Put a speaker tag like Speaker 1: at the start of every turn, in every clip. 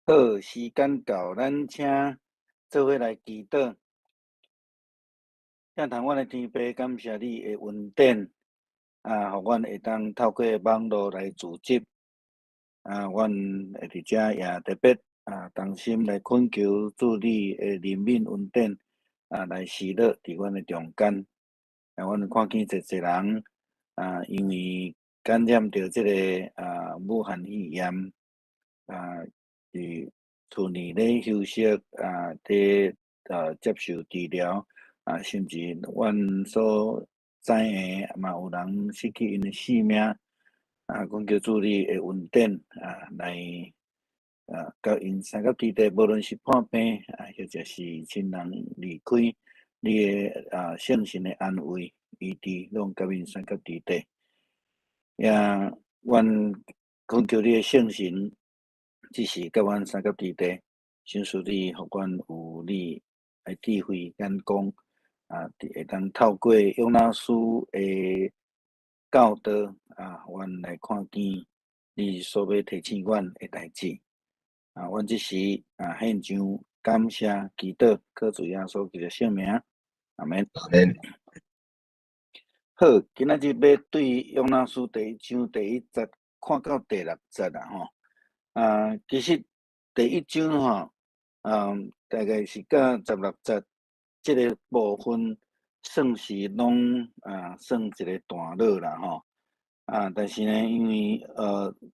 Speaker 1: 好，時間到，咱請做伙來祈禱。天父阮的天父，感謝你的恩典，啊，予阮會當透過網路來組織，啊，阮會佇遮也特別啊，同心來懇求主你的憐憫恩典，啊，來施落佇阮的中間。啊，阮看見濟濟人啊，因為感染著這个啊武漢肺炎，啊，佇厝內咧休息，啊，佇接受治療，啊，甚至阮所知的嘛有人失去𪜶的性命，啊，懇求主你的恩典啊，來啊，佮𪜶相佮佇咧，無論是破病啊，或者是親人離開，你的啊聖神的安慰、醫治，攏佮𪜶相佮佇咧。也阮懇求你的聖神，這時佮阮相佮佇咧，神賜你，予阮有你的智慧眼光，啊，會當透過約拿書的教導，啊，阮來看見你所欲提醒阮的代誌。啊，阮這時啊獻上感謝祈禱，靠主耶穌基督聖名，阿門。
Speaker 2: 阿門。
Speaker 1: 好，今仔日欲對約拿書第一章第一節看到第六節啦吼。啊，其實第一章吼，大概是到16節，這个部分算是攏啊算一个段落啦吼。啊，但是呢，因為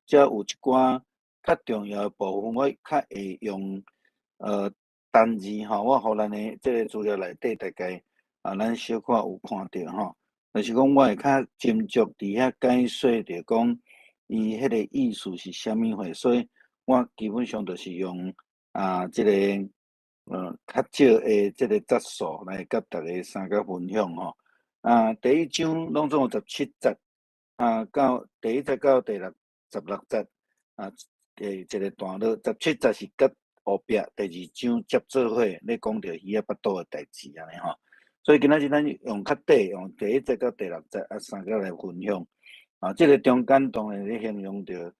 Speaker 1: 遮有一寡較重要的部分，我較會用單字吼，我予咱的這个資料內底大概啊，咱小可有看著吼。就是講，我會較斟酌佇遐解說，著講伊彼个意思是啥物貨，所以我基本上就是用啊，這个較少的這个節數來佮大家相佮分享吼。啊，第一章攏總有17節，啊，到第一節到第16節，啊，第一个段落，十七節是佮後壁第二章接做伙咧講著魚仔腹肚的代誌按呢吼。所以今仔日咱用較短，用第一節到第六節啊，相佮來分享。啊，這个中間當然咧形容著，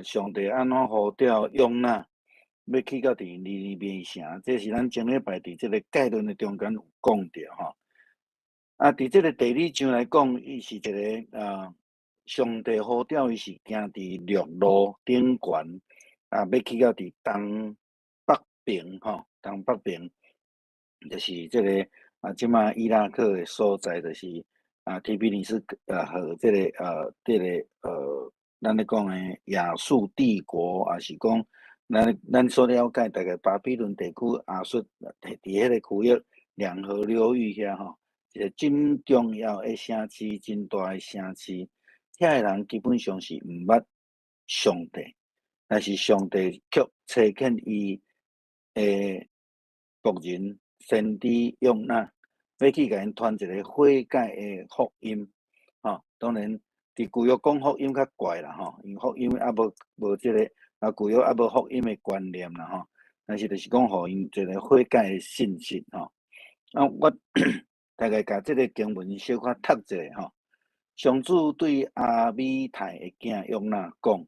Speaker 1: 上帝按怎呼召約拿，欲去到佇尼尼微城，這是咱前禮拜佇這个概論的中間有講著吼。啊，佇這个第二章來講，伊是一个啊，上帝呼召伊是行佇陸路頂懸，啊，欲去到佇東北邊吼，東北邊，就是這个啊，這馬伊拉克的所在，就是啊，底比里斯河這个咱咧講的亞述帝國，抑是講咱所了解，大概巴比倫地區亞述佇彼个區域兩河流域遐吼，一个真重要的城市，真大的城市，遐个人基本上是毋捌上帝，但是上帝卻差遣伊的僕人先知約拿，欲去共𪜶傳一个悔改的福音，吼。當然，佇舊約講福音較怪啦，吼，因為福音猶無這个，啊，舊約猶無福音的觀念啦，吼。但是就是講，予𪜶一个悔改的信息，吼。啊，我大概共這个經文小可讀一下，吼。上主對亞米太的囝約拿講：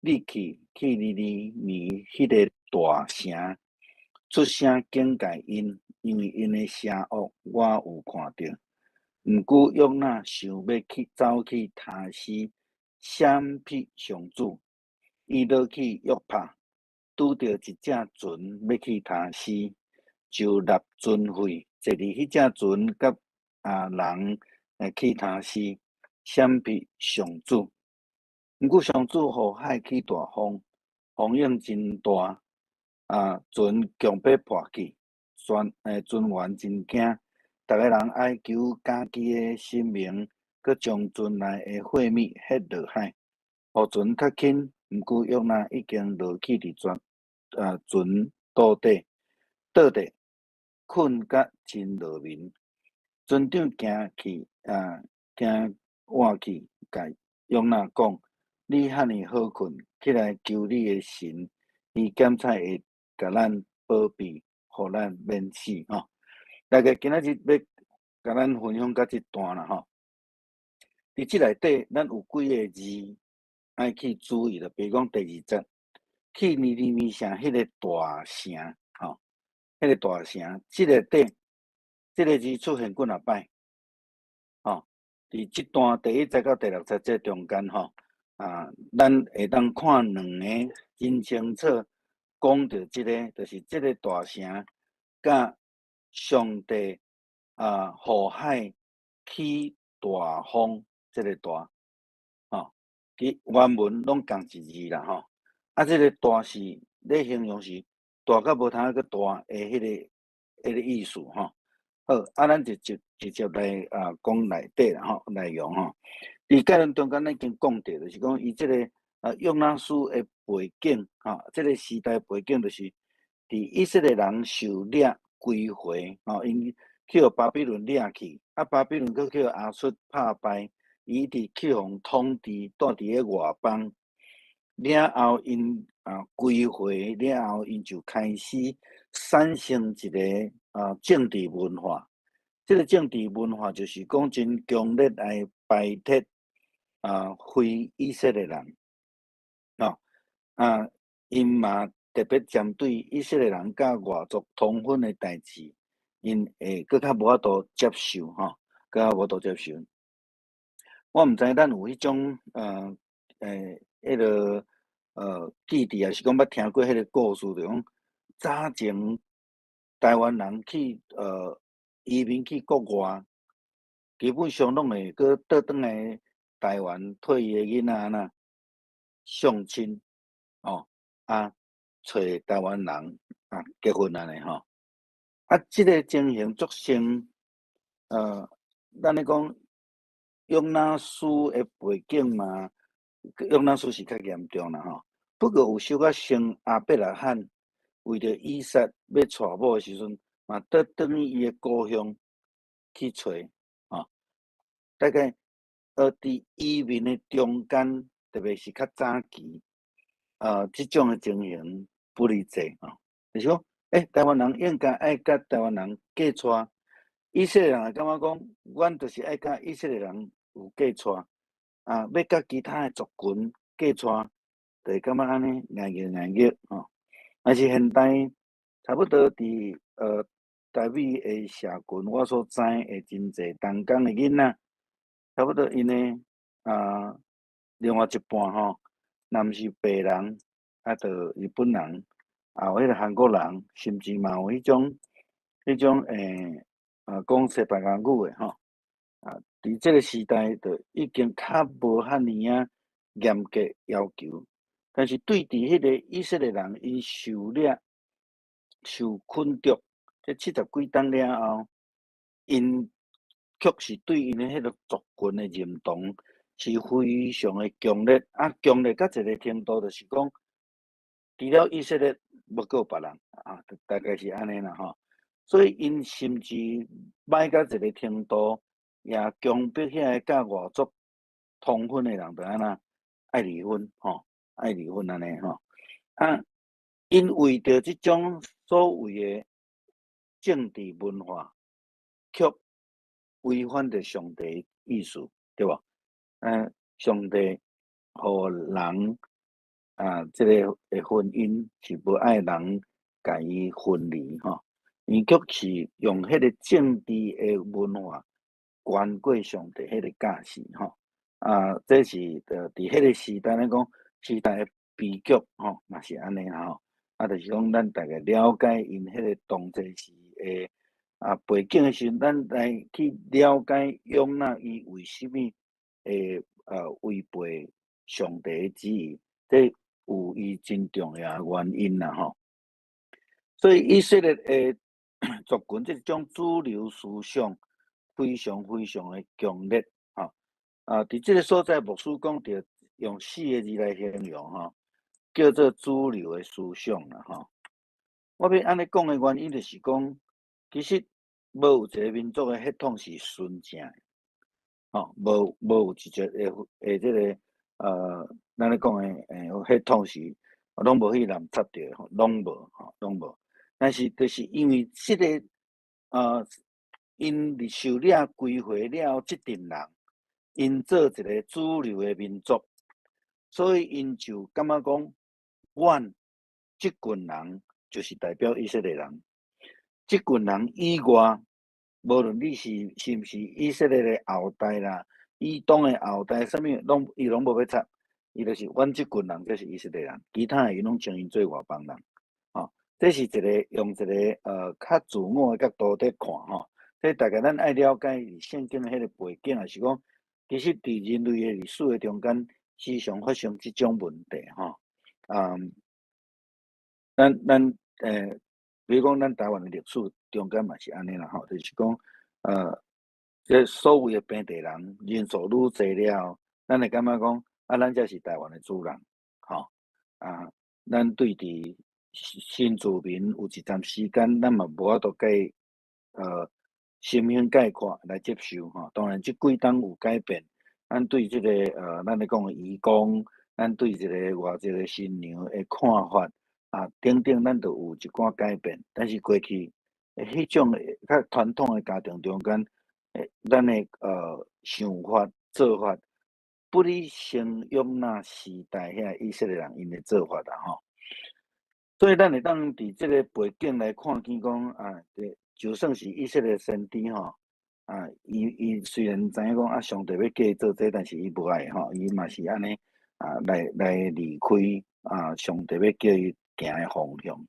Speaker 1: 你去去尼尼微彼个大城，出聲警戒𪜶，因為𪜶的邪惡我有看著。毋過約拿想欲去走去他施，閃避上主，伊落去約帕，拄著一隻船欲去他施，就納船費，坐佇彼隻船佮啊人來去他施，閃避上主。毋過上主予海起大風，風湧真大，啊，船強欲破去，船員真驚，逐个人哀求家己的神明，閣將船內的貨物歇落海，予船較輕。毋過約拿已經落去佇船肚底，倒佇睏甲真落眠。船長驚去啊，驚倚去，共約拿講：你遐爾好睏，起來求你的神，伊檢採會共咱保庇，予咱免死吼。大概今仔日欲共咱分享到這段啦吼。佇這內底，咱有幾个字愛去注意啦，比如講第二節，去尼尼微城彼个大城，吼，彼个大城，這个底，這个字出現幾若擺，吼，佇這段第一節到第六節這中間，吼，啊，咱會當看兩个真清楚講著這个，就是這个大城佮上帝啊，雨海起大風，這个大，吼，佮原文攏仝一字啦，吼。啊，這个大是咧形容是大甲無通閣大的彼个意思吼。好，啊，咱就直接來啊講內底啦吼，內容吼。佇概論中間咱已經講著，就是講伊這个啊約拿書的背景吼，這个時代背景就是佇以色列人受掠歸回吼，𪜶去予巴比倫掠去，啊巴比倫閣去予亞述拍敗，伊一直去予統治，蹛佇咧外邦。了後，𪜶啊歸回了後，𪜶就開始產生一個啊政治文化。這个政治文化就是講真強烈來排斥啊非以色列人，吼啊，𪜶嘛特別針對以色列人佮外族通婚的代誌，𪜶會閣較無法度接受吼，閣較無法度接受。我毋知咱有彼種彼个記佇，抑是講捌聽過彼个故事，就講早前台灣人去移民去國外，基本上攏會閣倒轉來台灣，替伊的囡仔按怎相親，哦，啊，揣台灣人啊結婚按呢吼。啊，這个情形足像，咱咧講約拿書的背景嘛。約拿書是較嚴重啦吼，不過有小可像亞伯拉罕為著以撒欲娶某的時陣，嘛倒轉去伊的故鄉去揣吼。大概佇移民的中間，特別是較早期，這種的情形不離濟吼。就是講，欸，台灣人應該愛佮台灣人嫁娶，以色列人會感覺講，阮就是愛佮以色列人有嫁娶。啊，欲佮其他的族群嫁娶，就會感覺按呢礙熱礙熱吼。但是現代差不多佇台美的社群，我所知的真濟同工的囡仔，差不多𪜶的啊，另外一半吼，若毋是白人，啊，就日本人，也有彼个韓國人，甚至嘛有彼種啊，講西班牙語的吼。啊，佇這个時代，就已經較無遐爾仔嚴格要求，但是對佇彼个以色列人，𪜶受掠、受困著，這七十幾冬了後，𪜶確實對𪜶的彼个族群的認同是非常的強烈，啊，強烈到一个程度，就是講，除了以色列，無閣有別人，啊，大概是按呢啦吼。所以𪜶甚至歹到一个程度，也強迫遐个佮外族通婚的人，就按怎愛離婚吼，愛離婚按呢吼。啊，𪜶為著這種所謂的政治文化，卻違反著上帝意思，對無？上帝予人啊，這个的婚姻是無愛人共伊分離吼，伊卻是用彼个政治的文化懸過上帝彼个教示吼，啊，這是佇彼个時代來講，時代的悲劇吼，嘛是按呢吼，啊，就是講咱大概了解𪜶彼个當陣時的啊背景的時陣，咱來去了解約拿伊為啥物會違背上帝的旨意，這有伊真重要的原因啦吼。所以以色列的族群這種主流思想非常非常的強烈吼。啊，佇這个所在，牧師講著用四个字來形容吼，叫做主流的思想啦吼。我欲按呢講的原因，就是講，其實無有一个民族的血統是純正的，吼，無有一個的這个咱咧講的血統是攏無去染插著吼，攏無吼，攏無。但是就是因為這个𪜶佇受掠歸回了後，這陣人，𪜶做一个主流的民族，所以𪜶就感覺講，阮這群人就是代表以色列人，這群人以外，無論你是毋是以色列的後代啦，以東的後代，啥物攏伊攏無欲插，伊就是阮這群人，才是以色列人，其他的伊攏稱𪜶做外邦人。吼，這是一個用一個較自我的角度佇看吼。這大概咱愛了解聖經的彼個背景，也是講，其實佇人類的歷史的中間，時常發生這種問題吼。咱比如講，咱台灣的歷史中間嘛是按呢啦吼，就是講，這所謂的平地人人數愈濟了後，咱會感覺講，啊，咱才是台灣的主人，吼，啊，咱對佇新住民有一段時間，咱嘛無法度共心胸概括來接受吼。當然，這幾冬有改變，咱對這個咱咧講的移工，咱對這個外籍的新娘的看法啊，等等，咱都有一寡改變。但是過去彼種較傳統的家庭中間，咱的想法做法，不離先約拿時代遐以色列人𪜶的做法啦吼。所以咱會當佇這個背景來看見講啊，就算是以色列先知吼，啊，伊雖然知影講啊，上帝欲叫伊做這個，但是伊無愛吼，伊嘛是按呢啊來離開啊，上帝欲叫伊行的方向。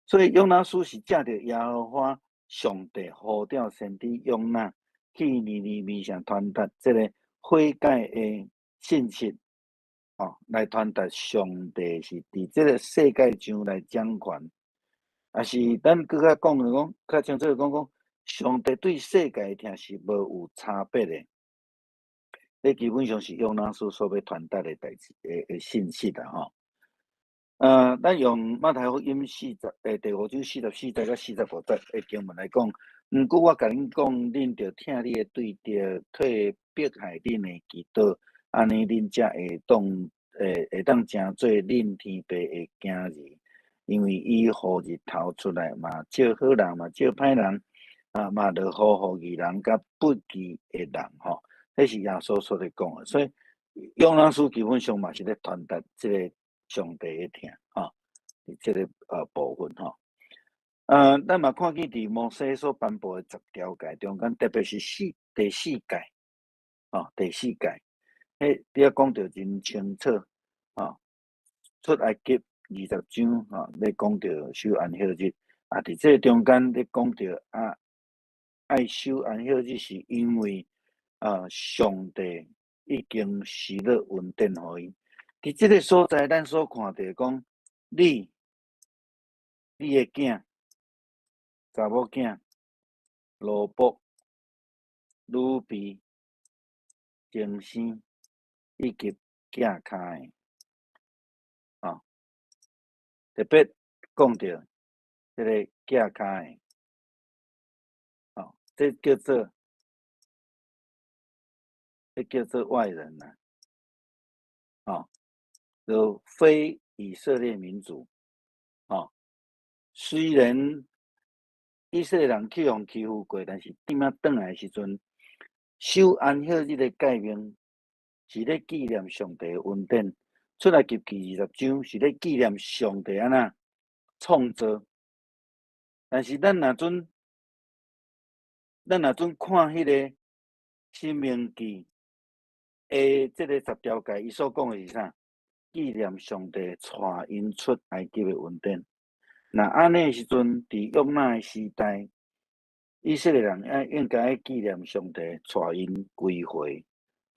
Speaker 1: 所以約拿書是藉著耶和華上帝呼召先知約拿去尼尼微城傳達這個悔改的信息，哦，來傳達上帝是佇這個世界上來掌權，也是咱閣較講的講，較清楚講講，上帝對世界的疼是無有差別的。這基本上是約拿書所欲傳達的代誌的信息啦吼。咱用馬太福音第五章44節佮45節的經文來講，毋過我共恁講，恁著疼你的對敵，替迫害恁的祈禱，按呢恁才會當成做恁天父的囝兒，因為伊予日頭出來嘛，照好人嘛，照歹人，啊嘛落雨予義人佮不義的人吼，這是耶穌所咧講的，所以約拿書基本上嘛是咧傳達這個上帝的疼吼，這個部分吼。咱嘛看見佇摩西所頒布的十條誡中間，特別是第四誡，吼，第四誡，彼佇遐講著真清楚，吼，出埃及20章，吼，咧講著守安息日，啊，佇這個中間咧講著啊，愛守安息日是因為啊，上帝已經施了恩典予伊。佇這個所在，咱所看著講，你的囝、查某囝、奴僕、女婢、童生以及寄跤的，吼，特別講著這個寄跤的，吼，這叫做外人啦，吼，就非以色列民族，吼，雖然以色列人去予欺負過，但是轉仔轉來的時陣，守安息日的誡命是咧紀念上帝的恩典。出埃及記20章是咧紀念上帝按怎創造。但是咱若準看彼個申命記的這個十條誡，伊所講的是啥？紀念上帝帶𪜶出埃及的恩典。若按呢時陣，佇約拿的時代，以色列人愛應該愛紀念上帝帶𪜶歸回，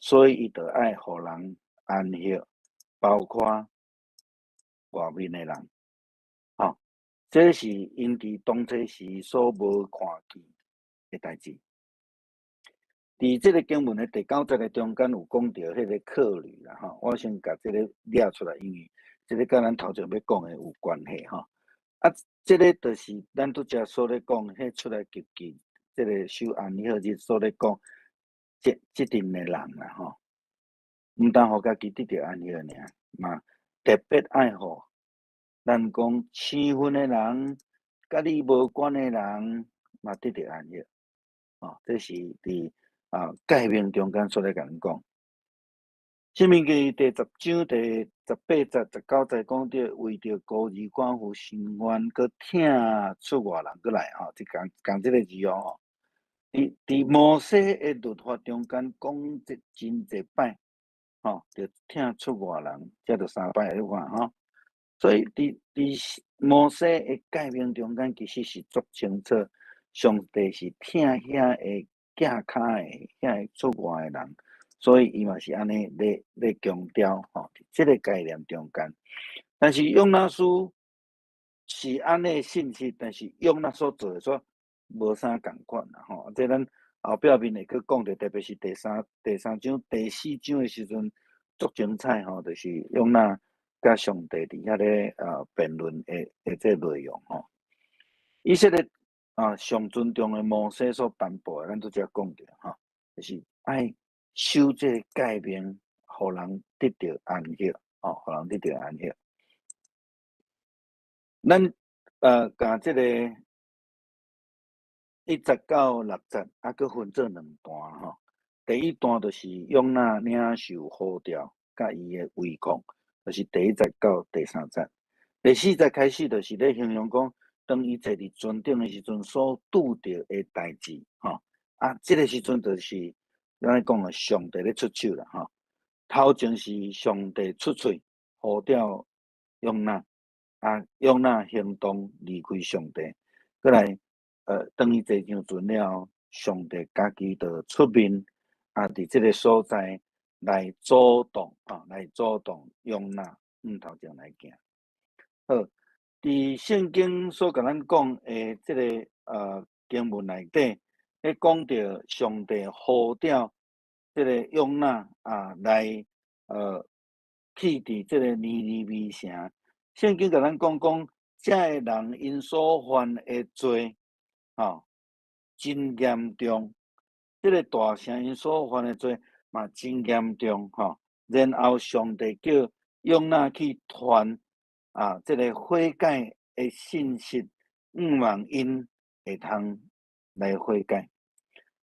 Speaker 1: 所以伊就愛予人安息，包括外面的人，吼，這是𪜶佇當初時所無看見的代誌。佇這個經文的第九節的中間有講著彼個客旅啦，吼，我先共這個掠出來，因為這個佮咱頭前欲講的有關係吼。啊，這個就是咱拄才所咧講，彼出埃及記，這個守安息日所咧講，這陣的人啦，吼，毋但予家己得著安息爾，嘛特別愛予咱講生分的人，佮你無關的人，嘛得著安息。哦，這是佇啊誡命中間所咧共咱講。申命記第10章第18節、19節講著為著孤兒寡婦伸冤，閣疼出外人閣來吼，就仝仝這个字哦吼。佇摩西的律法中間講這真濟擺，吼，著疼出外人，這著三擺你看吼。所以佇摩西的誡命中間，其實是足清楚，上帝是疼遐个寄跤的、遐个出外的人。所以伊嘛是按呢咧強調吼，這个概念中間。但是約拿書是按呢信息，但是約拿所做的煞無啥仝款啦吼。這咱後壁面會閣講著，特別是第三章、第四章的時陣，足精彩吼，就是約拿佮上帝佇遐咧辯論的這個內容吼。以色列啊上尊重的摩西所頒布的，咱拄才講著吼，就是愛守這个誡命，予人得著安息，吼，予人得著安息。咱共這个1節到6節，啊，閣分做兩段吼。第一段就是約拿領受呼召，佮伊的違抗，就是第1節到第3節。第4節開始就是咧形容講，當伊坐佇船頂的時陣，所拄著的代誌，吼。啊，這个時陣就是咱咧講的上帝咧出手啦，吼。頭前是上帝出喙呼召約拿，啊，約拿行動離開上帝，閣來，當伊坐上船了後，上帝家己就出面，啊，佇這个所在來阻擋，啊，來阻擋約拿向頭前來行。好，佇聖經所共咱講的這个經文內底，咧講著上帝呼召這个約拿啊來去佇這个尼尼微城。聖經共咱講講，這个人𪜶所犯的罪，吼，真嚴重。這个大城𪜶所犯的罪嘛真嚴重，吼。然後上帝叫約拿去傳啊，這个悔改的信息，向望𪜶會通來悔改。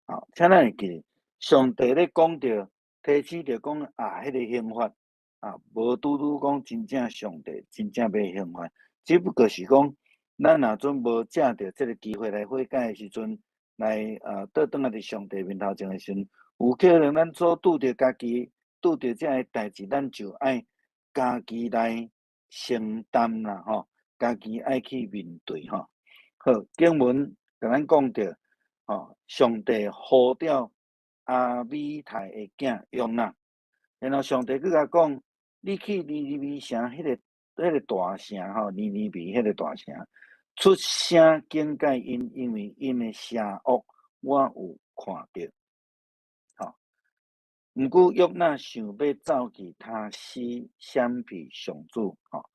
Speaker 1: 好，請咱會記，上帝咧講著提醒著講啊，彼个刑罰啊，無拄拄講真正上帝真正欲刑罰，只不過是講，咱若陣無藉著這个機會來悔改的時陣，來倒轉來佇上帝面頭前的時陣，有可能咱所拄著家己拄著這个代誌，咱就愛家己來承擔啦，吼，家己愛去面對吼。好，經文共咱講著，吼，上帝呼召亞米太的囝約拿，然後上帝閣共講，你去尼尼微城彼個大城吼，尼尼微彼個大城，出聲警戒𪜶，因為𪜶的邪惡，我有看著。吼，毋過約拿想欲走去他施閃避上主，吼，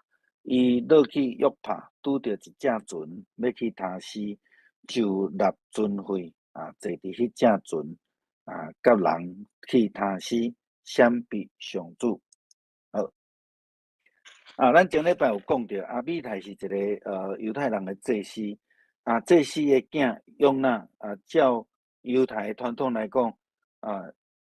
Speaker 1: 伊落去約帕，拄著一隻船欲去他施，就納船費啊，坐佇彼隻船啊，佮人去他施閃避上主。好，啊，咱前禮拜有講著，亞米太是一個猶太人的祭司，啊，祭司的囝約拿啊，照猶太傳統來講，啊，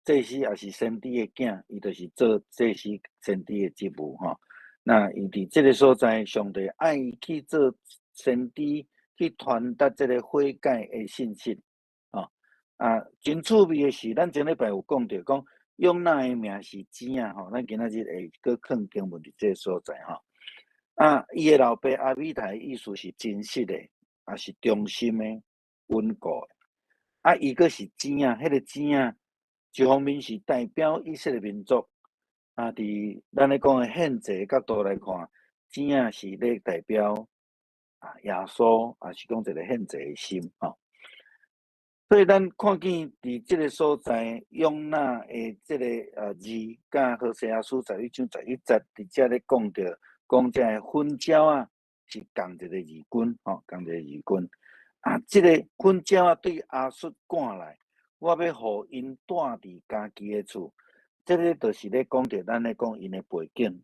Speaker 1: 祭司也是先知的囝，伊就是做祭司先知的職務吼。那伊佇這个所在，上帝愛伊去做先知，去傳達這个悔改的信息，吼。啊，真趣味的是，咱前禮拜有講著，講約拿的名是子仔吼，咱今仔日會閣囥經文佇這个所在吼。啊，伊的老爸亞米太意思是真實的，也是忠心的、穩固的。啊，伊閣是子仔，彼個子仔一方面是代表以色列民族，啊，佇咱咧講的獻祭角度來看，子仔是咧代表啊耶穌，也是講一個獻祭的心吼。所以咱看見佇這个所在，約拿的這个字，佮何西阿書11章11節，佇遮咧講著，講這个粉鳥仔是仝一个義軍，吼，仝一個義軍。啊，這个粉鳥仔對亞述趕來，我欲予𪜶蹛佇家己的厝。這个就是咧講著咱咧講𪜶的背景，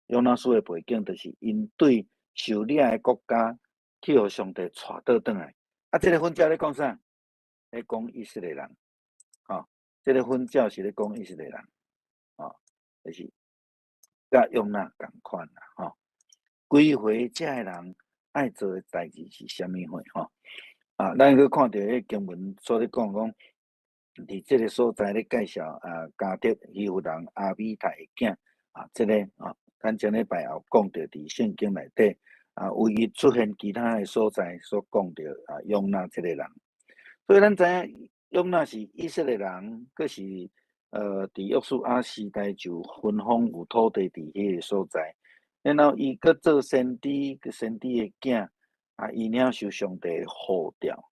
Speaker 1: 約拿書的背景就是𪜶對受掠的國家去予上帝帶倒轉來。啊，這个粉鳥咧講啥？咧講以色列人，吼，這个粉鳥是咧講以色列人，吼，就是佮約拿仝款啦，吼。歸回這个人愛做的代誌是啥物貨？吼？啊，咱閣看著彼經文所咧講講，佇這个所在咧介紹啊，迦特希弗人亞米太的囝啊，這个啊，咱前禮拜也有講著，佇聖經內底啊，唯一出現其他的所在所講著啊，約拿這个人。所以咱知影約拿是以色列人，閣是佇約書亞時代就分封有土地佇彼个所在，然後伊閣做先知，先知的囝啊，伊領受上帝的呼召。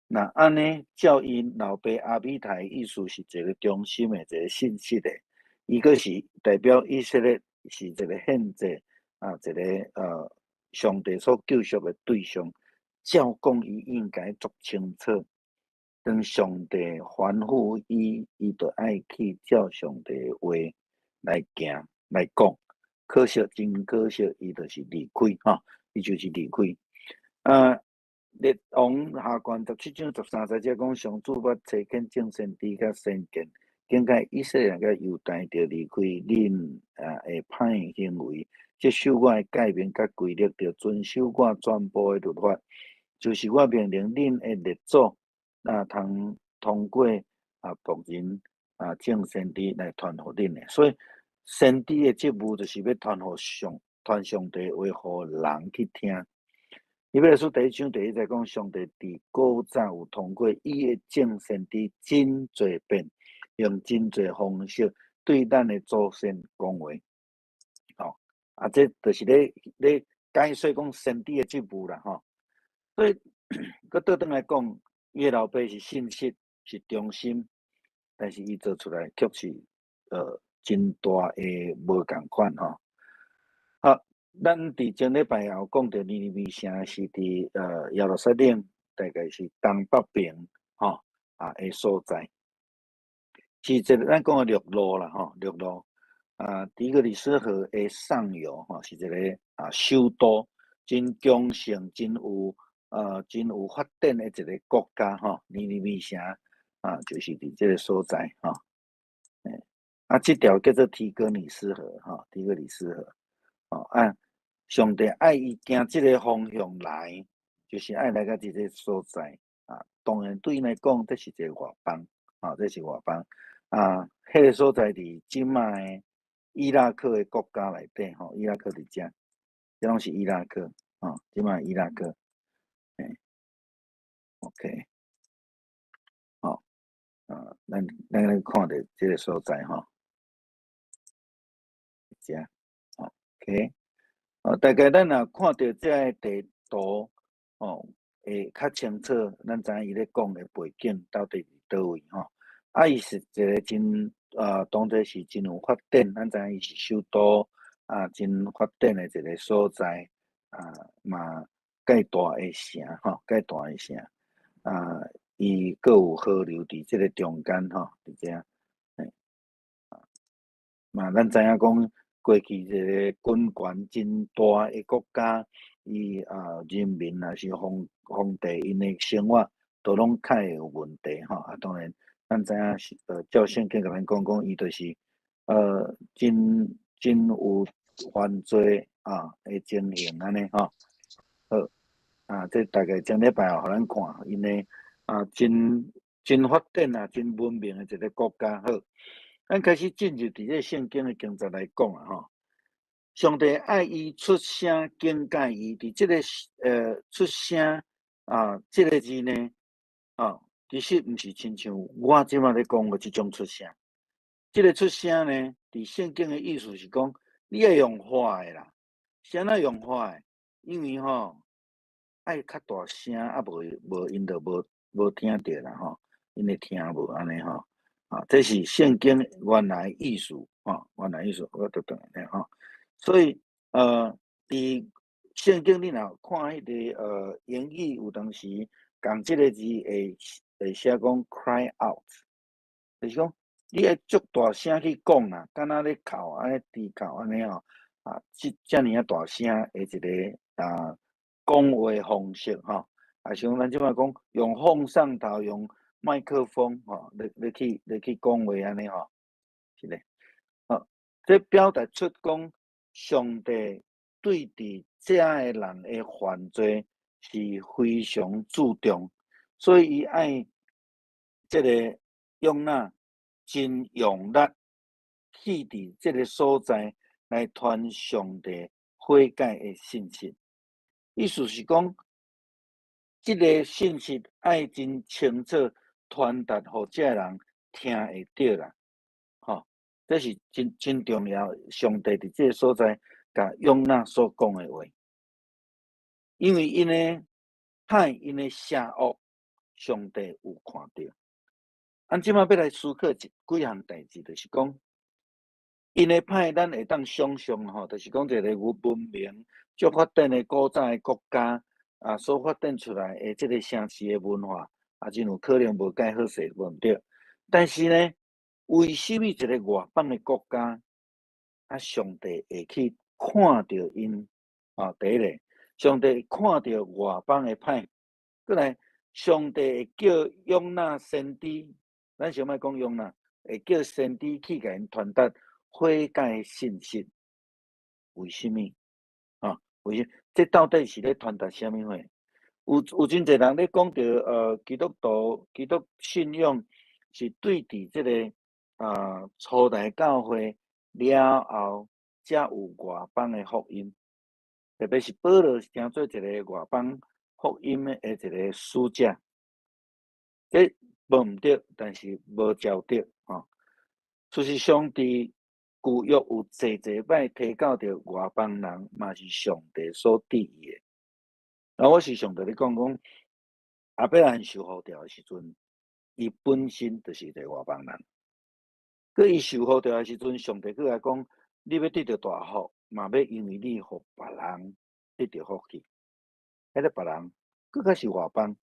Speaker 1: 若按呢，照𪜶老爸亞米太的意思是一个忠心的一个信實的，伊閣是代表以色列是一个獻祭啊，一个上帝所救贖的對象。照講伊應該足清楚，當上帝吩咐伊，伊就愛去照上帝的話來行來講。可惜，真可惜，伊就是離開吼，伊就是離開。啊，列王下卷17章13節講，上主捌差遣眾先知佮先見，警戒以色列人佮猶大著離開恁啊的歹行為，遵守我的誡命佮規律，著遵守我全部的律法，就是我命令恁的列祖，啊，通通過啊僕人啊眾先知來傳予恁的。所以先知的職務就是欲傳予上傳上帝話予人去聽。希伯來書第1章第1節講，上帝佇古早有通過伊的眾先知真濟遍，用真濟方式對咱的祖先講話。吼，啊，這就是咧解說講先知的職務啦，吼。所以，閣倒轉來講，伊的老爸是信實，是忠心，但是伊做出來卻是真大的無仝款吼。好，咱佇前禮拜也有講著尼尼微城是佇耶路撒冷，大概是東北邊吼啊的所在，是一個咱講的陸路啦吼，陸路啊，底格里斯河的上游吼，是一個啊首都，真強盛、真有發展的一個國家吼，尼尼微城啊，就是佇這个所在吼。啊，這條叫做提格里斯河吼，提格里斯河。哦啊，上帝愛伊行這个方向來，就是愛來到這个所在啊。當然對𪜶來講，這是一个外邦啊，這是外邦啊。彼个所在佇這擺的伊拉克的國家內底吼，伊拉克佇遮，這攏是伊拉克吼，這擺伊拉克。欸，OK，好，啊，咱來看著這个所在吼，遮。OK，哦，大概咱若看著這个地圖，哦，會較清楚，咱知影伊咧講的背景到底佇佗位吼。啊，伊是一个真啊，當作是真有發展，咱知影伊是首都啊，真發展的一个所在啊，嘛蓋大的城吼，蓋大的城啊，伊閣有河流佇這个中間吼，佇遮，嘿，嘛，咱知影講，過去一个軍權真大的國家，伊啊人民抑是皇帝𪜶的生活都攏較會有問題吼。啊，當然，咱知影是照聖經共咱講講，伊就是真有犯罪啊的情形按呢吼。好，啊，這大概前禮拜也予咱看，𪜶的啊真發展啊，真文明的一个國家好。咱開始進入佇這聖經的經節來講啊吼，上帝愛伊出聲警戒伊，佇這个出聲啊，這个字呢，啊，其實毋是親像我這擺咧講的這種出聲。這个出聲呢，佇聖經的意思是講，你愛用喊的啦，啥物用喊的？因為吼愛較大聲，啊無無𪜶就無聽著啦吼，𪜶會聽無按呢吼。啊，這是聖經原來意思，吼，原來意思，我倒轉來吼。所以，佇聖經你若看彼个英語有當時仝這个字會寫講 cry out，就是講你愛足大聲去講啊，敢若咧哭按呢啼哭按呢吼，啊，這遮爾啊大聲的一个啊講話方式吼，啊像咱這擺講用放送頭用麥克風吼，咧去講話按呢吼，是咧。好，這表達出講，上帝對佇遮个人的犯罪是非常注重，所以伊愛這个約拿真用力去佇這个所在來傳上帝悔改的信息。意思是講，這个信息愛真清楚傳達予這个人聽會著啦，吼，這是真真重要。上帝佇這个所在共約拿所講的話，因為𪜶的歹，𪜶的邪惡，上帝有看著。咱這擺欲來思考一幾項代誌，就是講，𪜶的歹，咱會當想象吼，就是講一個有文明、足發展的古早的國家啊，所發展出來的這个城市的文化，啊，真有可能無蓋好勢，無毋對。但是呢，為啥物一个外邦的國家，啊，上帝會去看著𪜶？啊，第一个，上帝看著外邦的歹，閣來，上帝會叫約拿先知，咱先莫講約拿，會叫先知去共𪜶傳達悔改的信息。為啥物？啊，為啥？這到底是咧傳達啥物貨？有真濟人咧講著，基督徒、基督信仰是對佇這个初代教會了後，才有外邦的福音。特別是保羅是成做一个外邦福音的一个使者，這無毋對，但是無絕對吼。事實上，佇舊約有濟濟擺提到著外邦人，嘛是上帝所治意的。啊，我時常佇咧講講，亞伯蘭受呼召的時陣，伊本身就是一个外邦人。閣伊受呼召的時陣，上帝閣共講：你欲得著大福，嘛欲因為你予別人得著福氣。彼个別人，閣較是外邦。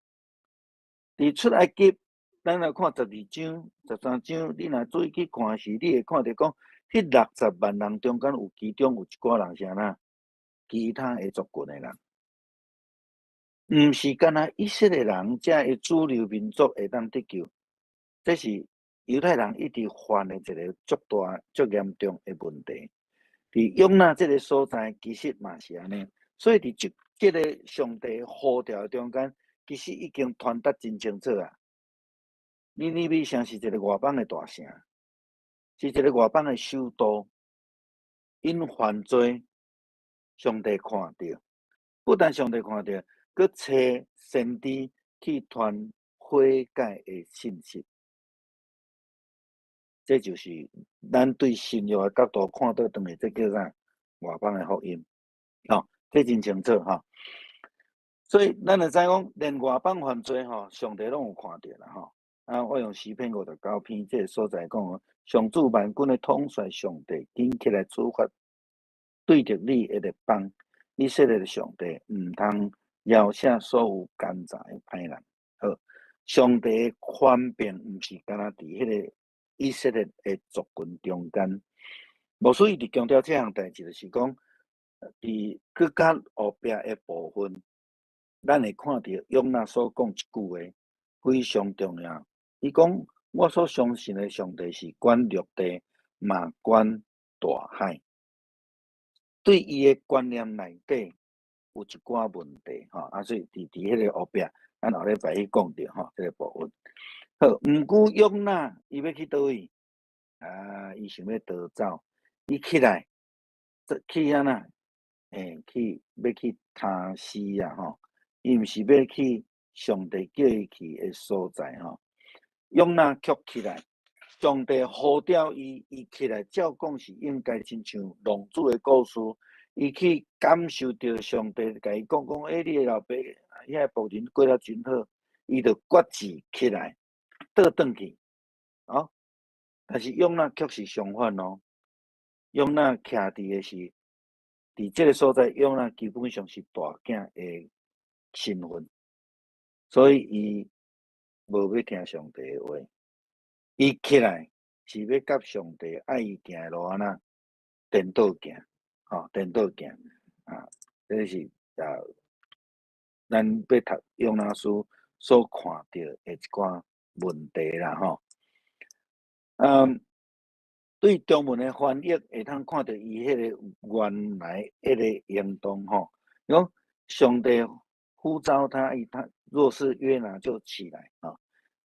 Speaker 1: 佇出埃及，咱來看12章、13章，你若注意去看時，你會看著講，彼60萬人中間有其中有一寡人是按怎？其他的族群的人，毋是干焦以色列人遮个主流民族會當得救，這是猶太人一直犯的一个足大、足嚴重的問題。佇約拿這个所在，其實嘛是按呢。所以佇這個上帝呼召的中間，其實已經傳達真清楚啊。尼尼微城是一个外邦的大城，是一个外邦的首都，𪜶犯罪，上帝看著，不但上帝看著，閣差先知去傳悔改的信息。這就是咱對新約的角度看倒轉去，這叫啥？外邦的福音，吼，這真清楚吼。所以咱會知講，連外邦犯罪吼，上帝攏有看著啦吼。啊，我用詩篇59篇這个所在講，上主萬軍的統帥上帝，緊起來處罰對著你的列邦，以色列的上帝，毋通饒赦所有奸詐的歹人。好，上帝的權柄毋是干焦佇彼个以色列的族群中間。牧師一直強調這項代誌，就是講，佇閣較後壁的部分，咱會看著約拿所講一句話非常重要。伊講：我所相信的上帝是管陸地，嘛管大海。對伊的觀念內底有一寡問題，吼啊，所以佇彼个後壁，咱後禮拜去講著吼，這个部分。好，毋過約拿伊欲去佗位？啊，伊想欲逃走，伊起來，去按怎？去欲去他施啊，吼！伊毋是欲去上帝叫伊去的所在，吼。約拿卻起來，上帝呼召伊，伊起來照講是應該親像浪子的故事，伊去感受著上帝共伊講講，欸，你的老爸遐个僕人過了真好，伊就決志起來，倒轉去，哦。但是約拿卻是相反哦，約拿徛佇的是，佇這个所在，約拿基本上是大囝的身份，所以伊無欲聽上帝的話，伊起來是欲佮上帝愛伊行的路按怎顛倒行，吼，顛倒行啊！這是啊，咱欲讀約拿書所看著的一寡問題啦，吼。對中文的翻譯會通看著伊彼个原來彼个行動吼。伊講上帝呼召他，伊他若是約拿就起來吼。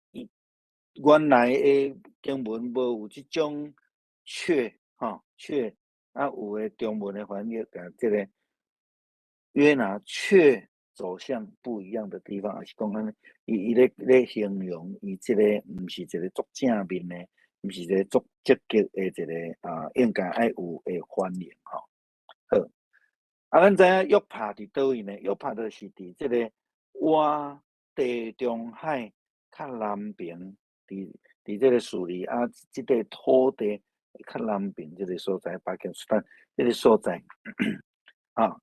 Speaker 1: 伊原來的經文無有這種卻吼卻，啊有的中文的翻譯共這个約拿卻走向不一樣的地方，抑是講按呢，伊咧形容伊這個毋是一個足正面的，毋是一個足積極的一個啊，應該愛有的反應吼。好，啊，咱知影約帕佇佗位呢？約帕就是佇這个倚地中海較南爿，佇這个敘利亞這塊土地較南爿這个所在，巴基斯坦這个所在。啊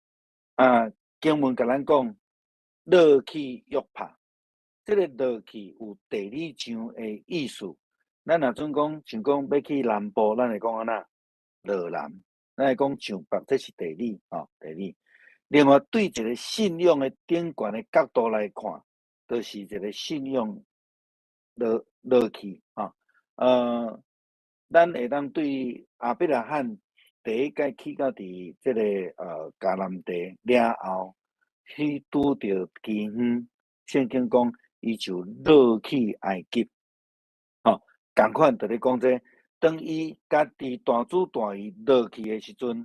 Speaker 1: 啊，經文共咱講，落去約帕，這个落去有地理上的意思。咱若準講，像講欲去南部，咱會講按怎？落南。咱會講上北，這是地理，吼，地理。另外，對一个信仰的頂懸的角度來看，就是一个信仰落落去，吼。咱會當對亞伯拉罕第一擺去到佇這个迦南地了後，去拄著饑荒，聖經講伊就落去埃及，吼，仝款就咧講這個，當伊家己大祖大姨落去的時陣，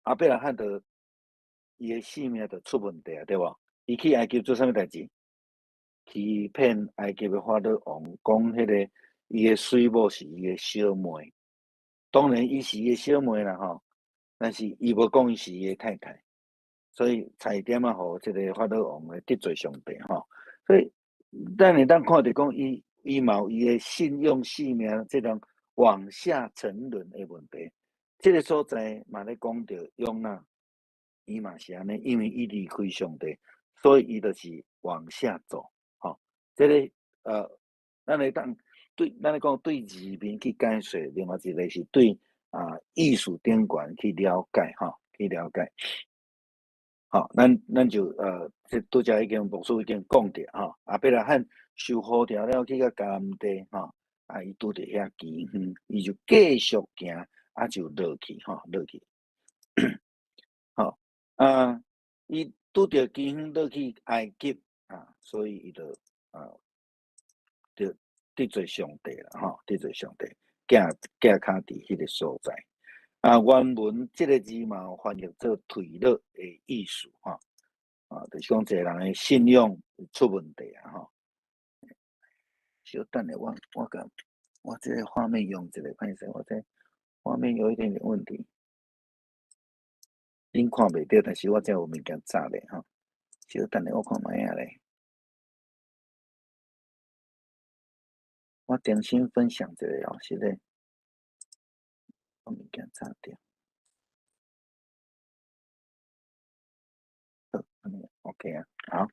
Speaker 1: 亞伯拉罕就伊的性命就出問題啊，對無？伊去埃及做啥物代誌？欺騙埃及的法老王，講彼个伊的媠某是伊的小妹，當然伊是伊的小妹啦吼，但是伊無講伊是伊的太太，所以差一點仔予這个法老王來得罪上帝吼。所以咱會當看著講，伊嘛有伊的信仰性命這種往下沉淪的問題。這个所在嘛咧講著約拿，伊嘛是按呢，因為伊離開上帝，所以伊就是往下走。吼，這个咱會當對咱咧講對字面去解說，另外一个是對啊意思頂懸去了解，吼，去了解。吼，咱就這拄才已經牧師已經講著吼，亞伯拉罕受呼召了去到迦南地，吼，啊，伊拄著遐饑荒，伊就繼續行，啊就落去，吼，落去。吼，啊，伊拄著饑荒落去埃及，啊，所以伊就啊，就得罪上帝啦，吼，得罪上帝，行行跤佇彼个所在。啊，原文這个字嘛有翻譯做退落的意思，吼，啊，就是講一個人的信仰出問題啊，吼。小等下，我共我這个畫面用一下，歹勢，我這畫面有一點點問題，恁看袂著，但是我這有物件紮咧，吼。小等下，我看覓仔咧。我重新分享一下哦，是咧，我物件紮掉。好，按呢 OK 啊，好。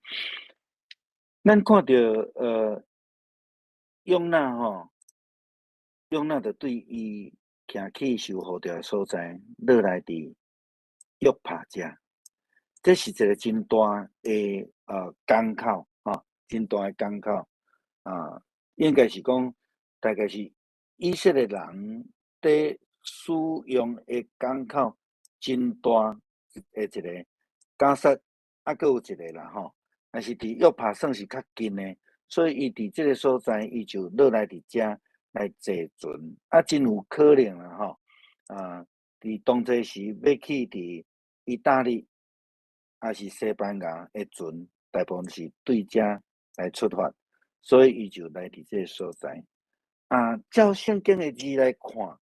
Speaker 1: 咱看著約拿吼，約拿就對伊徛去受呼召的所在，落來佇約帕遮，這是一個真大的港口，吼，真大的港口啊，應該是講，大概是以色列人佇使用的港口真大的一个，迦薩啊，閣有一个啦吼，但是佇約帕算是較近的，所以伊佇這个所在，伊就落來佇遮來坐船，啊，真有可能啦吼，啊，佇當陣時欲去佇意大利，抑是西班牙的船，大部分是對遮來出發，所以伊就來佇這个所在。啊，照聖經的字來看，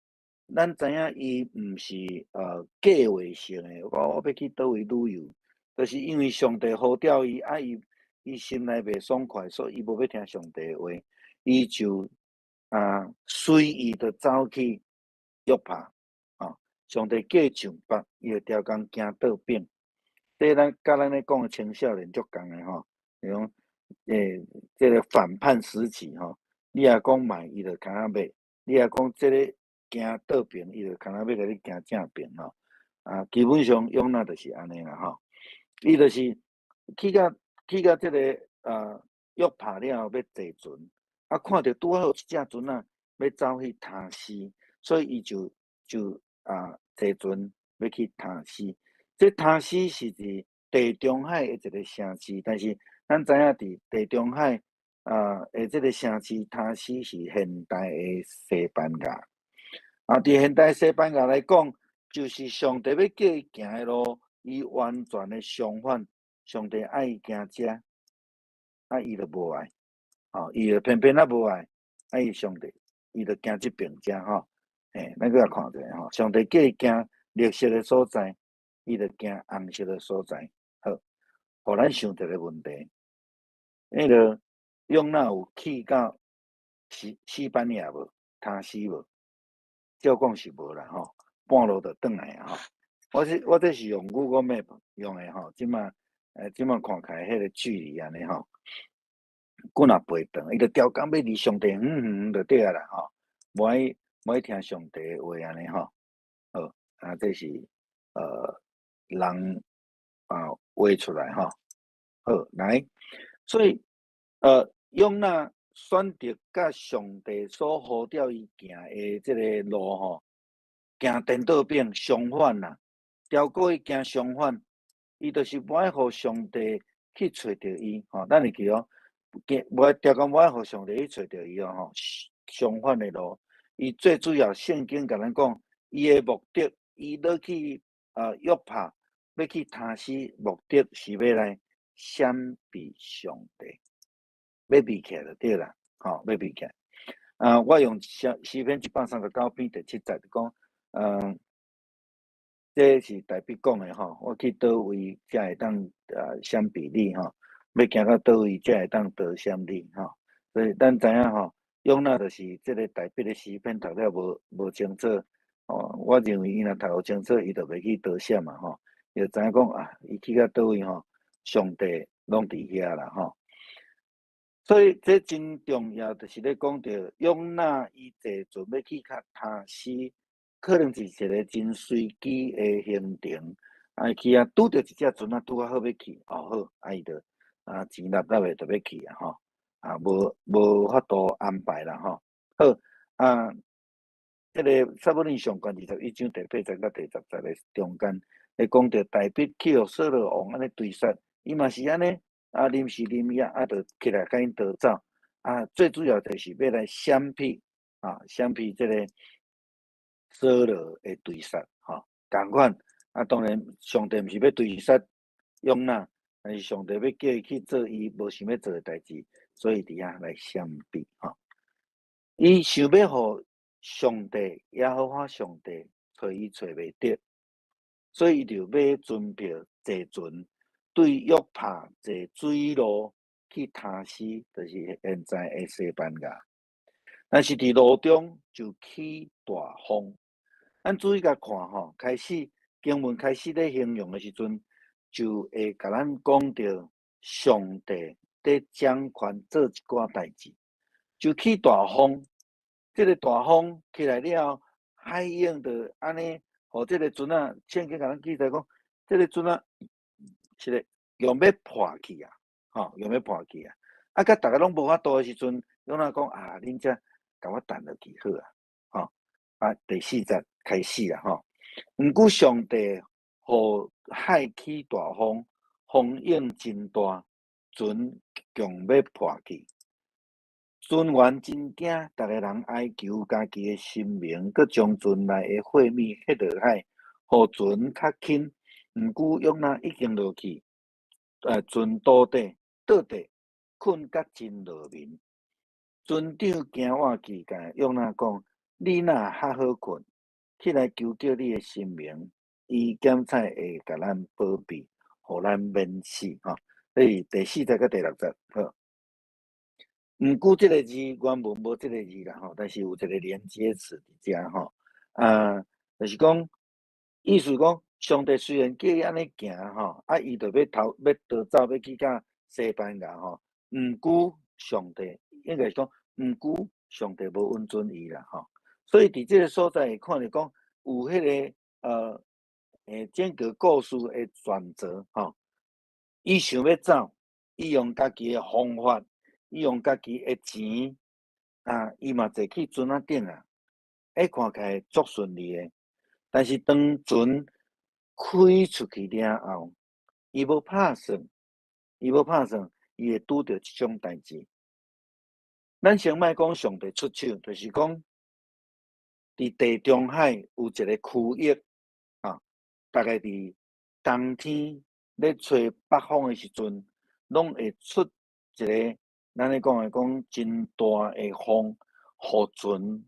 Speaker 1: 咱知影伊毋是計劃性的，我欲去佗位旅遊，就是因為上帝呼召伊，啊，伊心內袂爽快，所以伊無欲聽上帝的話，伊就啊隨意就走去約帕，啊，上帝叫伊上北，伊就刁工行倒反。這咱佮咱咧講的青少年足仝的吼，是講這个反叛時期吼，你若講莫，伊就較仔欲；你若講這个行倒爿，伊就較仔欲共你行正爿吼。啊，基本上約拿就是按呢啦吼，伊就是去到這个約帕了後欲坐船，啊，看著拄好有一隻船仔欲走去他施，所以伊就坐船欲去他施。這他施是佇地中海的一个城市，但是咱知影佇地中海的這个城市他施是現代的西班牙。佇現代西班牙來講，就是上帝欲叫伊行的路，伊完全的相反。上帝愛伊行遮，伊就無愛，伊就偏偏仔無愛，伊上帝，伊就行這爿遮吼。咱閣來看一下吼，上帝叫伊行綠色的所在，伊就行紅色的所在。好，予咱想一个問題，彼个約拿有去到西班牙無？他施無？照講是無啦吼，半路就轉來啊吼。我這是用 Google Map 用的吼，這擺看起來彼个距離按呢吼，幾若倍長，伊就刁工欲離上帝遠遠就對啊啦吼，無愛聽上帝的話按呢吼。好，這是人畫出來吼。好，來，所以約拿選擇佮上帝所呼召伊行的這个路吼，行顛倒反相反啦，刁故意行相反，伊就是無愛予上帝去揣著伊吼。咱會記哦，無愛刁工無愛予上帝去揣著伊哦吼，相反的路。伊最主要聖經共咱講，伊的目的，伊落去約帕，欲去他施，目的是欲來閃避上帝，欲避起來就對啦，吼，欲避起來。我用詩篇139篇第七節講，這是大衛講的吼，我去佗位才會當閃避你吼，欲行到佗位才會當躲閃你吼。所以咱知影吼，約拿就是這个大衛的詩篇讀了無清楚，哦，我認為伊若讀有清楚，伊就袂去躲閃嘛吼。伊就知影講啊，伊去到佗位吼，上帝攏佇遐啦吼。所以這真重要，就是咧講著約拿伊坐船欲去較他施，可能是一个真隨機的行程。去啊，拄著一隻船仔拄仔好欲去，哦好，伊就錢擸擸的就欲去啊吼。無法度安排啦吼。好，這个撒母耳上卷21章第八節佮第十節的中間，會講著大衛去予掃羅王按呢追殺，伊嘛是按呢，臨時臨意就起來共𪜶逃走。最主要就是欲來閃避，閃避這個掃羅的追殺，吼，仝款。當然上帝毋是欲追殺約拿，但是上帝欲叫伊去做伊無想欲做的代誌，所以佇遐來閃避，吼。伊想欲予上帝，耶和華上帝揣伊揣袂著，所以伊就買船票坐船，對約帕坐水路去他施，就是現在的西班牙。但是佇路中就起大風。咱注意共看吼，開始經文開始咧形容的時陣，就會共咱講著上帝佇掌權做一寡代誌，就起大風。這个大風起來了後，海湧就按呢，予這个船仔，聖經共咱記載講，這个船仔是咧用欲破去啊，吼，用欲破去啊。佮逐个攏無法度的時陣，約拿講啊，恁遮共我擲落去好啊，吼。第四節開始啦，吼。毋過上帝予海起大風，風湧真大，船強欲破去。船員真驚，逐个人哀求家己的神明，閣將船內的貨物歇落海，予船較輕。毋過約拿已經落去，船肚底倒地，睏甲真落眠。船長驚倚去，共約拿講：你若較好睏，起來求叫你的神明，伊檢採會共咱保庇，予咱免死。吼，這是第四節佮第六節。好。毋過這个字原文無這个字啦吼，但是有一个連接詞佇遮吼。就是講，意思講，上帝雖然叫伊按呢行吼，伊就欲逃，欲逃走，欲去到西班牙吼。毋過上帝應該是講，毋過上帝無允准伊啦吼。所以佇這个所在會看著講，有彼个整個故事的轉折吼。伊想欲走，伊用家己的方法。伊用家己的錢，伊嘛坐去船仔頂啊，看起來足順利的，但是當船開出去了後，伊無拍算，伊無拍算，伊會拄著這種代誌。咱先莫講上帝出手，就是講佇地中海有一個區域，啊，大概佇冬天咧吹北風的時陣，攏會出一個咱咧講的講真大的風，予船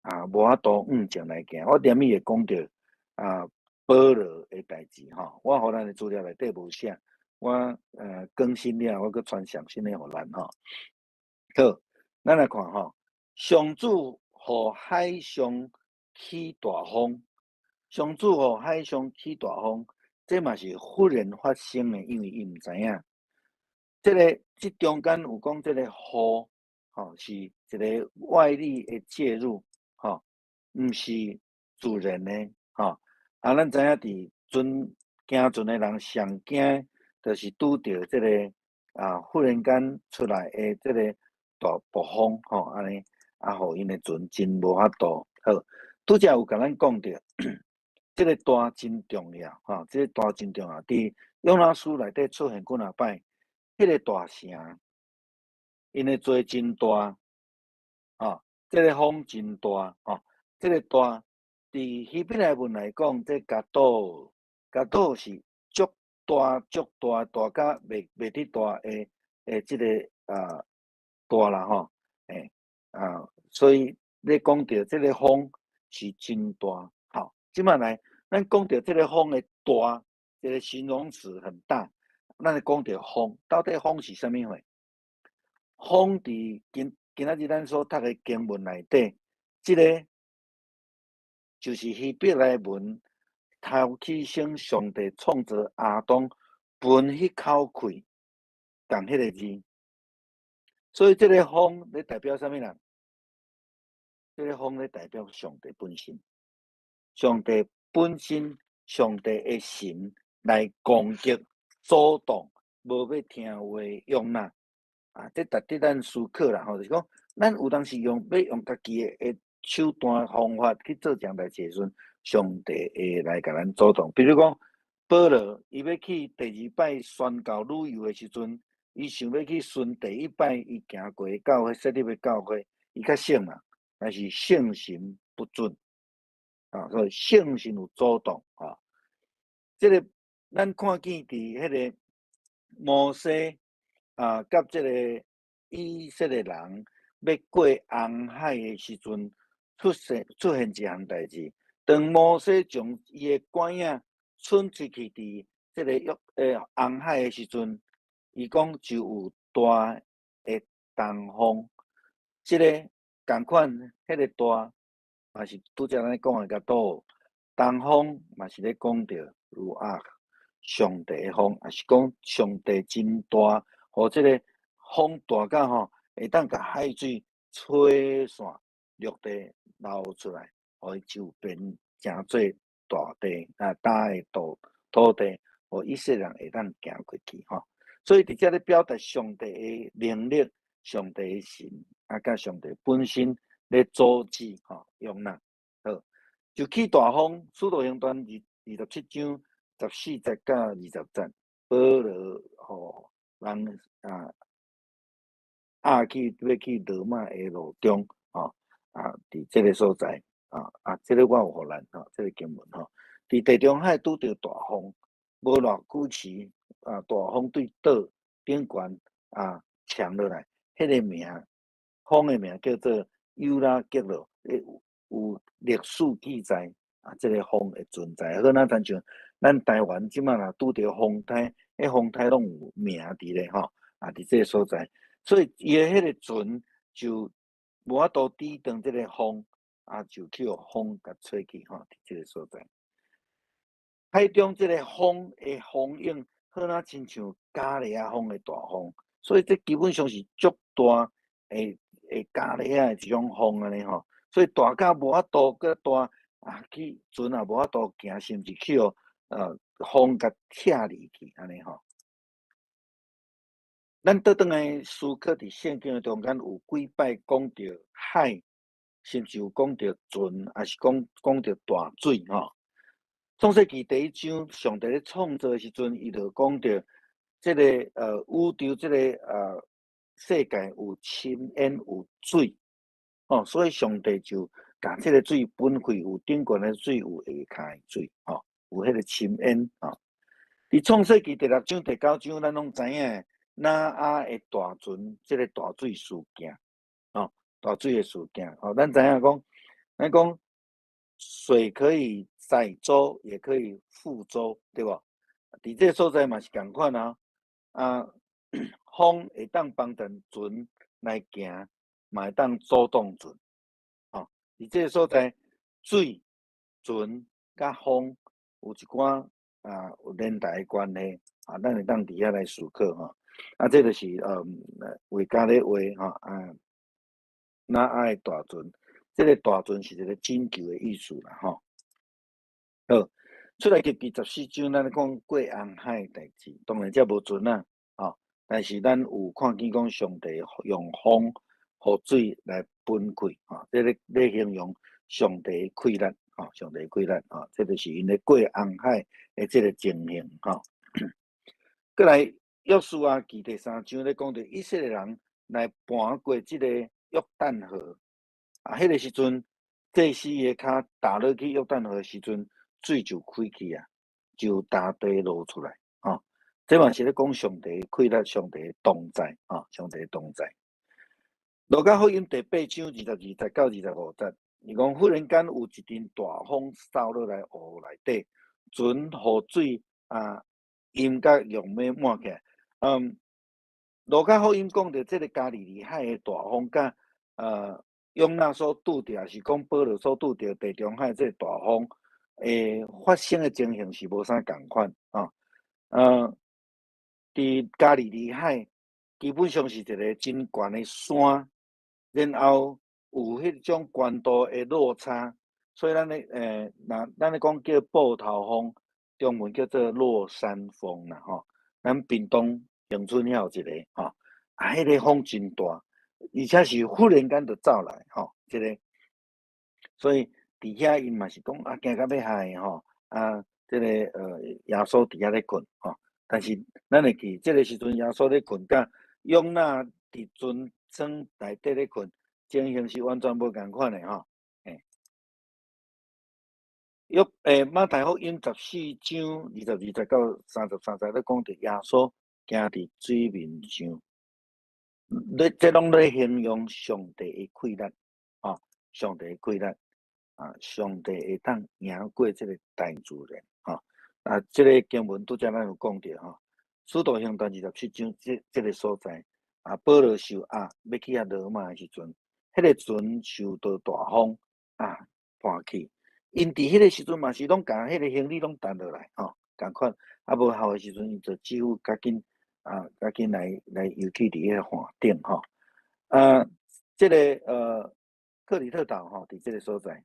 Speaker 1: 啊無法度向前來行。我踮伊會講著啊保羅的代誌吼，我予咱的資料內底無寫，我更新了，我閣傳上新的予咱吼。好，咱來看吼，上主予海上起大風，上主予海上起大風，這嘛是忽然發生的，因為伊毋知影。這个這中間有講這個雨，吼，是一個外力的介入，吼，毋是自然的，吼。啊，咱知影佇船行船的人上驚，就是拄著這個啊，忽然間出來的這個大暴風，吼，按呢，啊，予𪜶的船真無法度。好，拄才有共咱講著，這個大真重要，吼，這個大真重要。佇約拿書內底出現幾若擺，彼個大城，𪜶的罪真大，吼，這個風真大，吼，這個大，佇希伯來文來講，這gadol， gadol 是足大足大，大甲袂得大的這個啊大啦吼，欸啊，所以咧講著這個風是真大，好，這擺來，咱講著這個風的大，這個形容詞很大，咱來講著風，到底風是啥物貨？風佇今仔日咱所讀的經文內底，這個就是希伯來文頭起先上帝創造亞當噴彼口氣，仝彼個字，所以這個風咧代表啥物人？這個風咧代表上帝本身，上帝本身，上帝的神來攻擊、阻擋無欲聽話約拿啊！這值得咱思考啦吼，就是講，咱有當時用欲用家己的手段方法去做這項代誌的時陣，上帝會來共咱阻擋。比如講，保羅伊欲去第二擺宣教旅遊的時陣，伊想欲去巡第一擺伊行過的教會設立的教會，伊較省嘛，但是聖神不准啊，所以聖神有阻擋啊。這個咱看見佇彼個摩西啊，佮這個以色列人欲過紅海的時陣，出現一項代誌。當摩西將伊的拐仔伸出去佇這個約紅海的時陣，伊講就有大的東風。這個仝款，彼個大嘛是拄才咱講的gadol，東風嘛是咧講著 ruach 上帝的風，也是講上帝真大，予這個風大甲吼，會當共海水吹散，陸地流出來，予伊就變成做大地啊，焦的土地，予以色列人會當行過去吼。所以佇遮咧表達上帝的能力、上帝的神，啊，佮上帝本身咧阻止吼約拿。好，就起大風，使徒行傳27章14節到20節，保羅予人啊押去欲去羅馬的路中，吼啊，佇這个所在啊啊，這个我有予咱吼，這个經文吼，佇地中海拄著大風，無偌久時啊，大風對島頂懸啊衝落來，彼个名風的名叫做尤拉吉羅，有歷史記載啊，這个風的存在。好，若親像咱台灣這擺若拄著風颱，彼風颱攏有名佇咧吼，啊，佇這个所在，所以伊的彼个船就無法度抵擋這個風，啊，就去予風共吹去吼，佇這个所在。海中這个風的風湧，好若親像加利亞風的大風，所以這基本上是足大的加利亞的一種風按呢吼，所以大甲無法度閣大啊，去船也無法度行，甚至去予風共拆離去按呢吼。咱倒轉來思考佇聖經的中間有幾擺講著海。甚至有講著船，抑是講講著大水吼。創世記第一章，上帝咧創造的時陣，伊就講著這個宇宙這個世界有深淵有水，吼，所以上帝就共這个水分開，有頂懸的水，有下跤的水，吼，有彼個深淵吼。佇創世記第六章、第九章，咱攏知影挪亞的大船，這个大水事件，吼，大水的事件，吼，咱知影講，咱講水可以載舟，也可以覆舟，對無？佇這个所在嘛是仝款啊，啊，風會當幫助船來行，嘛會當阻擋船，吼。佇這个所在，水、船佮風有一寡有連帶的關係，啊，咱會當佇遐來思考吼。啊，這就是畫家咧畫吼，啊，挪亞的大船，這个大船是一個拯救的意思啦，吼。好，出埃及記14章，咱咧講過紅海的代誌，當然這無船啊，吼，但是咱有看見講上帝用風、予水來分開，吼，這咧咧形容上帝的氣力，吼，上帝的氣力，吼，這就是𪜶咧過紅海的這个情形，吼。閣來約書亞記第三章咧講著以色列人來跋過這个約旦河，啊，彼个時陣祭司的跤踏落去約旦河的時陣，水就開去啊，就大地露出來，吼。這嘛是咧講上帝的氣力，上帝的同在，吼，上帝的同在。路加福音第八章22節到25節，伊講忽然間有一陣大風掃落來湖內底，船予水啊淹甲用欲滿起來。路加福音講著這个加利利海的大風，佮約拿所拄著，抑是講保羅所拄著地中海這个大風，會發生的情形是無啥仝款，吼。佇加利利海基本上是一个真懸的山，然後有彼種懸度的落差，所以咱咧若咱咧講叫報頭風，中文叫做落山風啦，吼。咱屏東恆春遐有一个，吼，啊，彼个風真大，而且是忽然間就走來，吼，這个，所以佇遐𪜶嘛是講啊，驚甲欲死吼，啊，這个耶穌佇遐咧睏，吼，但是咱會記這个時陣耶穌咧睏，佮約拿佇船艙內底咧睏，情形是完全無仝款的吼，嘿。約馬太福音14章22節到33節咧講著耶穌行佇水面上，咧這攏咧形容上帝的氣力，吼，上帝的氣力，啊，上帝會當贏過這个大自然，吼，啊，這个經文拄才咱有講著吼，使徒行傳27章這這个所在，啊，保羅受壓欲去遐羅馬的時陣，彼个船受到大風啊破去，𪜶佇彼个時陣嘛是攏共彼个行李攏擔落來，吼，仝款，啊無效的時陣，𪜶就只好較緊啊，較緊來來遊去佇彼個岸頂吼，啊，這个克里特島吼，佇這个所在，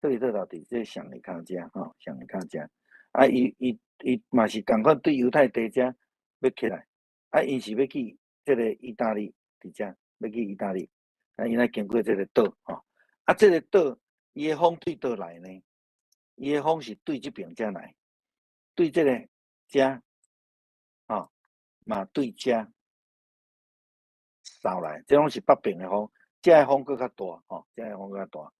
Speaker 1: 克里特島佇這个上下跤遮吼，上下跤遮，啊，伊伊伊嘛是仝款對猶太地遮欲起來，啊，𪜶是欲去這个意大利佇遮，欲去意大利，啊，𪜶愛經過這个島吼，啊，這个島伊的風對佗來呢？伊的風是對這爿遮來，對這个遮，吼，嘛對遮掃來，這攏是北爿的風，遮的風閣較大，吼，遮的風閣較大，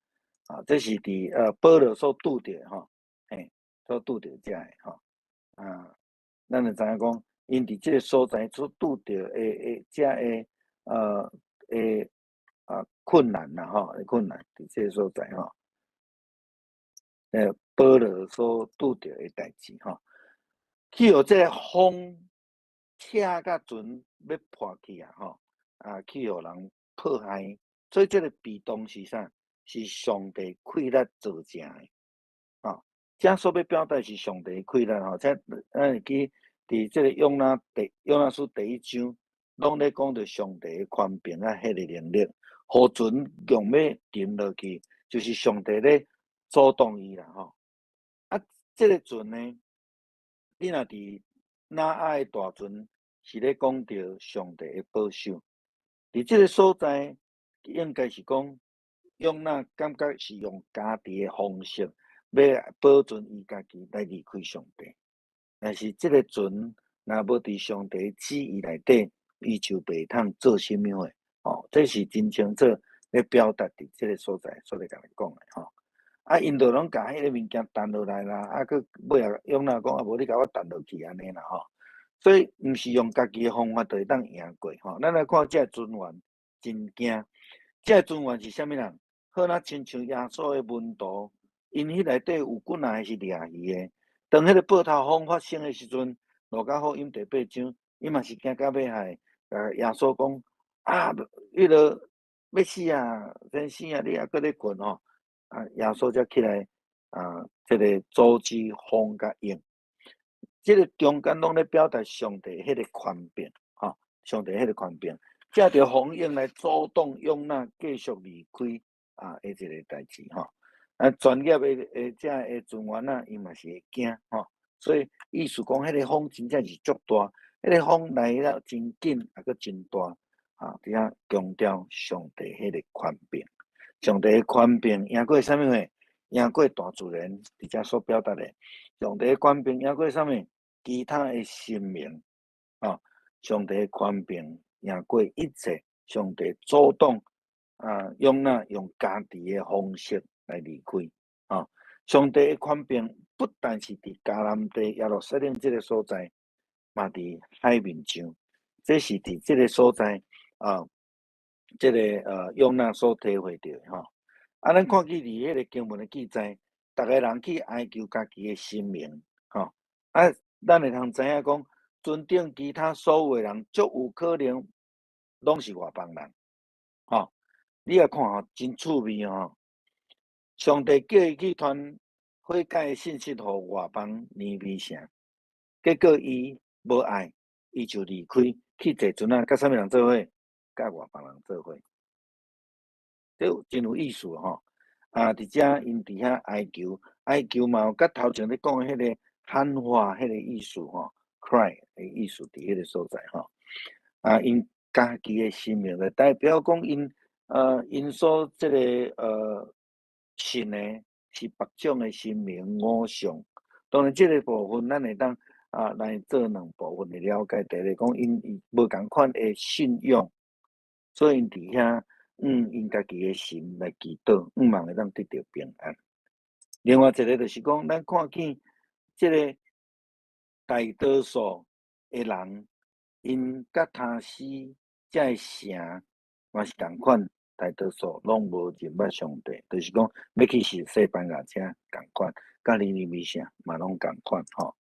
Speaker 1: 啊，這是佇保羅所拄著的吼，嘿，所拄著遮的吼，啊，咱就知影講，𪜶佇這个所在所拄著的的遮的的啊困難啦，吼，的困難佇這个所在吼，保羅所拄著的代誌吼，去予這个風扯甲船欲破去啊，吼，啊，去予人破害，所以這个被動是啥？是上帝氣力造成的，吼，這所欲表達是上帝氣力吼，這咱會記佇這个約拿第約拿書第一章，攏咧講著上帝的權柄啊，彼个能力，予船用欲沉落去，就是上帝咧阻擋伊啦，吼。啊，這个船呢，你若佇挪亞的大船，是咧講著上帝的保守，佇這个所在，應該是講。約拿感覺是用家己的方式，欲保存伊家己來離開上帝。但是這个船若無佇上帝旨意內底，伊就袂通做啥物貨。吼，這是真清楚咧表達佇這个所在所咧共你講的吼。啊，𪜶就攏共彼个物件擲落來啦，啊，閣尾仔約拿講啊，無你共我擲落去按呢啦吼。所以毋是用家己的方法就會當贏過吼。咱來看這个船員真驚，這个船員是啥物人？好若親像耶穌的門徒，𪜶彼內底有幾若个是掠魚的。當彼個報頭風發生的時陣，路加福音第八章，伊嘛是驚甲欲死。耶穌講啊，彼个欲死啊，先生啊，你猶閣咧睏吼？啊，耶穌才起來啊，這个阻止風佮湧。這个中間攏咧表達上帝彼個權柄，吼，上帝彼個權柄，藉著風湧來阻擋約拿繼續離開啊，的一个代誌吼。啊，專業的這个船員啊，伊嘛是會驚吼，所以意思講，彼个風真正是足大，彼个風來了真緊，抑閣真大，啊，佇遐強調上帝彼个權柄，上帝的權柄贏過啥物貨？贏過大自然，佇遮所表達的，上帝的權柄贏過啥物？其他的神明，啊，上帝的權柄贏過一切，上帝阻擋啊，約拿用家己的方式來離開，啊，上帝的權柄不但是佇迦南地耶路撒冷這个所在，嘛佇海面上，這是佇這个所在啊，這个約拿所體會著的吼。啊，咱看見佇彼个經文的記載，逐个人去哀求家己的神明，吼，啊，咱會通知影講，船頂其他所有的人，足有可能攏是外邦人，吼。你來看吼，真趣味吼。上帝叫伊去傳悔改的信息予外邦尼尼微城，結果伊無愛，伊就離開去坐船仔，佮啥物人做伙？佮外邦人做伙，這真有意思吼。啊，佇遮𪜶佇遐哀求，哀求嘛有佮頭前咧講的彼个喊話彼个意思吼，cry 的意思佇彼个所在吼。啊，𪜶家己的神明就代表講𪜶所這个信的是別種的神明偶像。當然，這个部分咱會當啊來做兩部分的了解。第一个講𪜶無仝款的信仰，所以𪜶佇遐𪜶家己的神來祈禱，向望會當得著平安。另外一个就是講，咱看見這个大多數的人，𪜶佮他施這个城嘛是仝款，大多數攏無認捌上帝，就是講欲去是西班牙遮仝款，佮尼尼微城嘛攏仝款吼。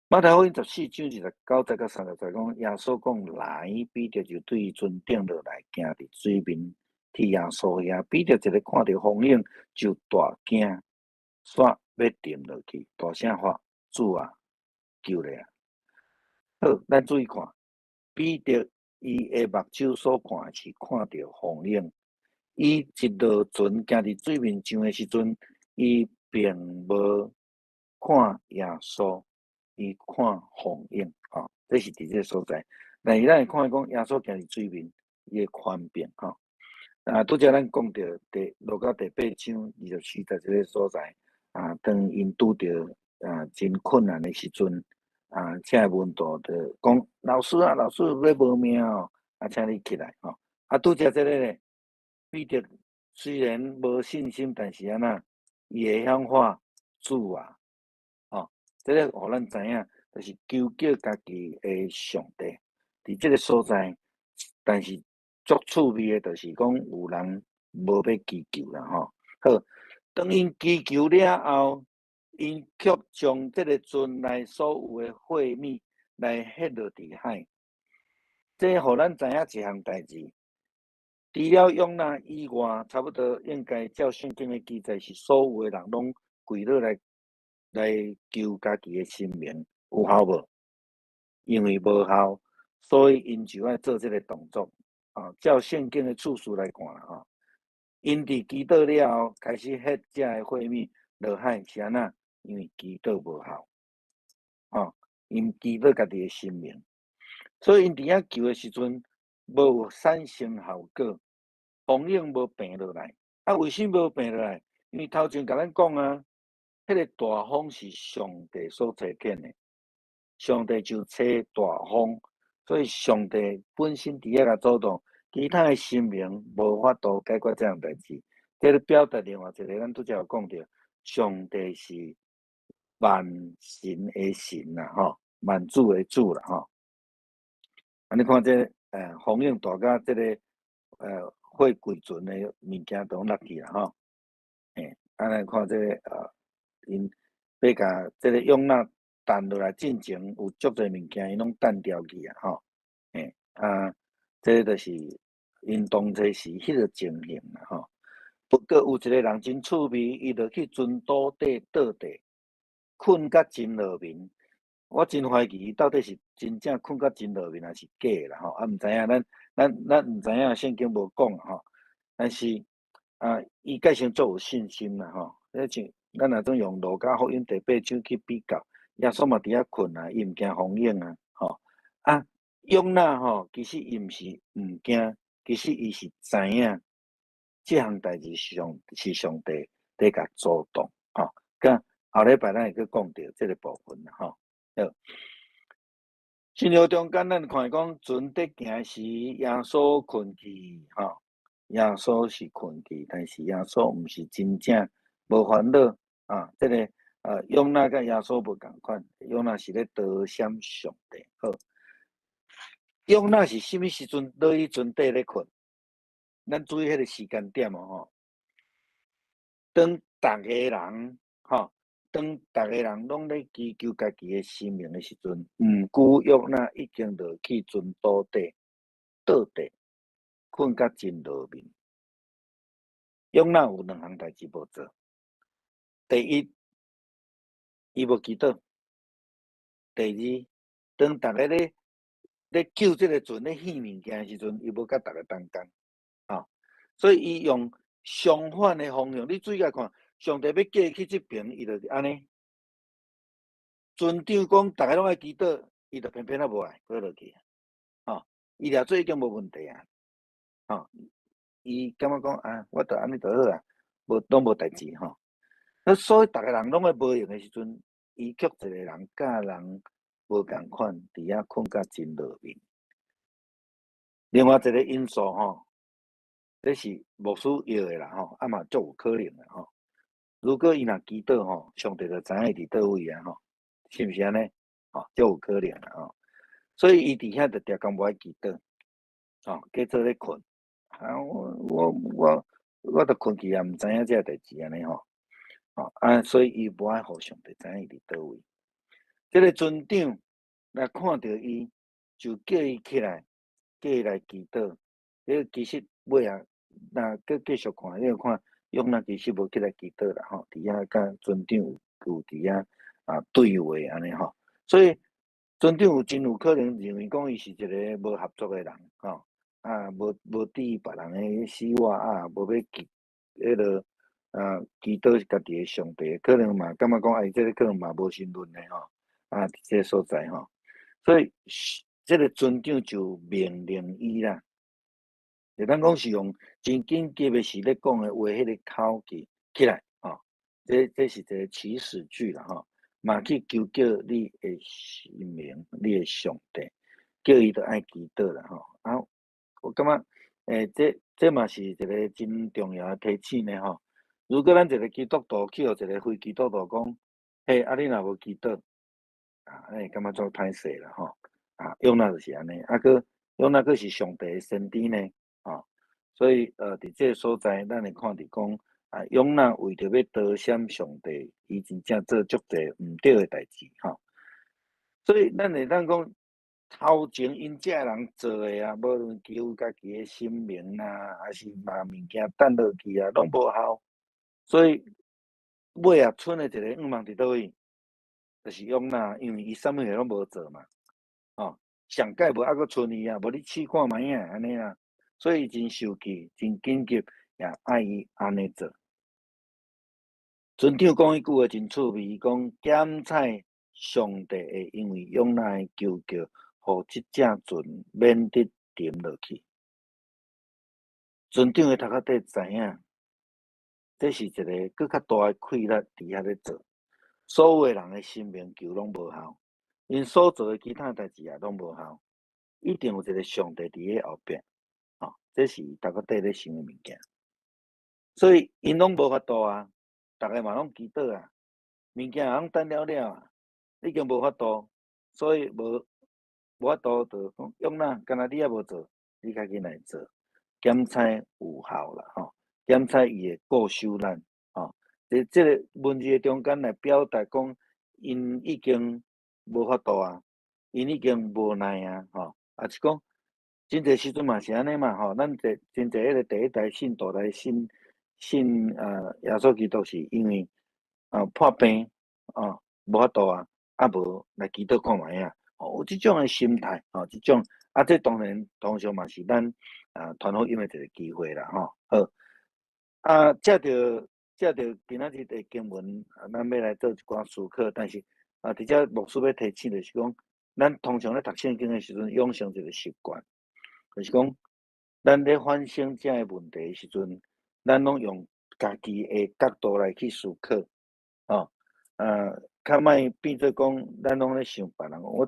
Speaker 1: 馬太福音14章29節佮30節講，耶穌講來，彼得就對船頂落來，行佇水面去耶穌遐。彼得一个看著風湧就大驚，煞欲沉落去，大聲喊：主啊，救咧啊！好，咱注意看，彼得伊的目睭所看是看著風湧，伊一落船行佇水面上的時陣，伊並無看耶穌。伊看風湧，吼，這是佇這个所在。但是咱會看講，耶穌行佇水面，伊的權柄，吼。啊，拄才咱講著第路加第八章24節這个所在，啊，當𪜶拄著啊真困難的時陣，啊，這个門徒就講：老師啊，老師欲無命哦，啊，請你起來，吼。啊，拄才這个咧，彼得雖然無信心，但是按怎，伊會曉喊主啊。這个予咱知影，就是求叫家己的上帝，佇這个所在，但是足趣味的，就是講有人無欲祈求啦吼。好，當𪜶祈求了後，𪜶卻將這个船內所有的貨物來掷落佇海。這予咱知影一項代誌，除了約拿以外，差不多應該照聖經的記載，是所有的人攏跪落來。來求家己的神明有效無？因為無效，所以𪜶就愛做這个動作。啊，照聖經的次序來看啦，吼，𪜶佇祈禱了後，開始掷這个貨物落海，是按怎？因為祈禱無效，吼，𪜶祈禱家己的神明，所以𪜶佇遐求的時陣，無產生效果。風湧無平落來。啊，為啥無平落來？因為頭前共咱講啊，彼個大風是上帝所差遣的，上帝就差大風，所以上帝本身佇遐共阻擋，其他的神明無法度解決這項代誌。這咧表達另外一個，咱拄才有講著，上帝是萬神的神啦，吼，萬主的主啦，吼。啊，你看這風湧大甲這個貨櫃船的物件都攏落去啦，吼。啊，來看這個𪜶欲共這個約拿擲落來進前，有足濟物件，伊攏擲掉去啊，吼。啊，這個就是𪜶當初時彼個情形啦，吼。不過有一個人真趣味，伊就去船肚底倒地，睏甲真落眠。我真懷疑伊到底是真正睏甲真落眠，還是假的啦，吼。啊，毋知影，咱毋知影，聖經無講吼。但是啊，伊蓋先足有信心啦，吼。彼像咱若總用路加福音第八章去比較，耶穌嘛佇遐睏啊，伊毋驚風湧啊，吼。啊，約拿吼，其實伊毋是毋驚，其實伊是知影這項代誌是上帝佇共阻擋，吼。佮後禮拜咱會閣講著這個部分啦，吼。好，新約中間咱看講船佇行時，耶穌睏去，吼，耶穌是睏去，但是耶穌毋是真正無煩惱啊。這個約拿佮耶穌無仝款，約拿是咧躲閃上帝。好，約拿是啥物時陣落去船底咧睏？咱注意彼個時間點哦，吼。當逐个人，吼，當逐个人攏咧祈求家己的神明的時陣，毋過約拿已經落去船肚底倒地，睏甲真落眠。約拿有兩項代誌無做。第一，伊無祈禱；第二，當逐个咧救這个船咧獻物件的時陣，伊無佮逐个同工。吼，所以伊用相反的方向，你注意共看，上帝欲叫伊去這爿，伊就是按呢。船長講，逐个攏愛祈禱，伊就偏偏仔無愛，閣落去。吼，伊掠做已經無問題啊。吼，伊感覺講啊，我就按呢就好啊，無攏無代誌吼。啊，所以逐个人攏愛無閒的時陣，伊卻一個人佮人無仝款，佇遐睏甲真落眠。另外一個因素吼，這是牧師臆的啦吼，啊嘛足有可能的吼。如果伊若祈禱吼，上帝就知影伊佇佗位啊吼，是毋是按呢？吼，足有可能的吼。所以伊佇遐就定工無愛祈禱，吼，繼續咧睏。啊，我著睏去啊，毋知影這个代誌按呢吼。吼啊，所以伊無愛予上帝知影伊佇佗位。這个船長來看著伊，就叫伊起來，叫伊來祈禱。這其實尾仔，若閣繼續看，你看約拿其實無起來祈禱啦，吼，佇遐佮船長有佇遐啊對話按呢吼。所以船長有真有可能認為講伊是一個無合作的人，吼，啊無注意別人的死活啊，無欲祈彼个啊祈禱家己的上帝，可能嘛感覺講啊，伊這個可能嘛無神論的吼，啊佇這個所在吼，所以這個船長就命令伊啦。會當講是用真緊急的時咧講的話，彼個口氣起來，吼，這是一個祈使句啦，吼，嘛去求叫你的神明，你的上帝，叫伊著愛祈禱啦，吼。啊，我感覺，這嘛是一個真重要的提醒呢，吼。如果咱一個基督徒去予一個非基督徒講，嘿，啊你若無祈禱，啊，會感覺足歹勢啦，吼。啊，約拿就是按呢，啊閣約拿閣是上帝的先知呢。所以，佇這个所在，咱會看著講，啊，約拿為著欲躲閃上帝，伊真正做足濟毋對的代誌，吼。所以，咱會當講，頭前𪜶這个人做的啊，無論求家己的神明啊，還是把物件擲落去啊，攏無效。所以，尾仔賰的一個願望佇佗位？就是約拿，因為伊啥物事攏無做嘛，吼，上蓋無猶閣賰伊啊，無你試看覓仔按呢啦。所以伊真生氣，真緊急，也愛伊按呢做。船長講彼句話真趣味，伊講檢採上帝會因為約拿的求叫，予這隻船免得沉落去。船長的頭殼底知影，這是一個閣較大的氣力佇遐咧做，所有的人的生命求攏無效，𪜶所做的其他代誌也攏無效，一定有一個上帝佇咧後壁，吼，這是頭殼底咧想的物件。所以𪜶攏無法度啊，逐个嘛攏祈禱啊，物件也攏等了了啊，已經無法度，所以無法度就講約拿，敢若你猶無做，你較緊來做，檢測有效啦，吼，檢測伊會顧守咱，吼，佇這个文字的中間來表達講，𪜶已經無法度啊，𪜶已經無奈啊，吼，也是講，真濟時陣嘛是按呢嘛，吼，咱濟真濟彼个第一代信徒來信耶穌基督是因為破病，無法度啊，啊無來祈禱看覓啊，吼，有這種的心態，吼，這種啊，這當然通常嘛是咱傳福音的一個機會啦，吼，好，啊，藉著今仔日的經文，咱欲來做一寡思考，但是啊，佇遮牧師欲提醒就是講，咱通常咧讀聖經的時陣，養成一個習慣，就是講，咱咧反省這个問題的時陣，咱攏用家己的角度來去思考，吼，較莫變做講，咱攏咧想別人。我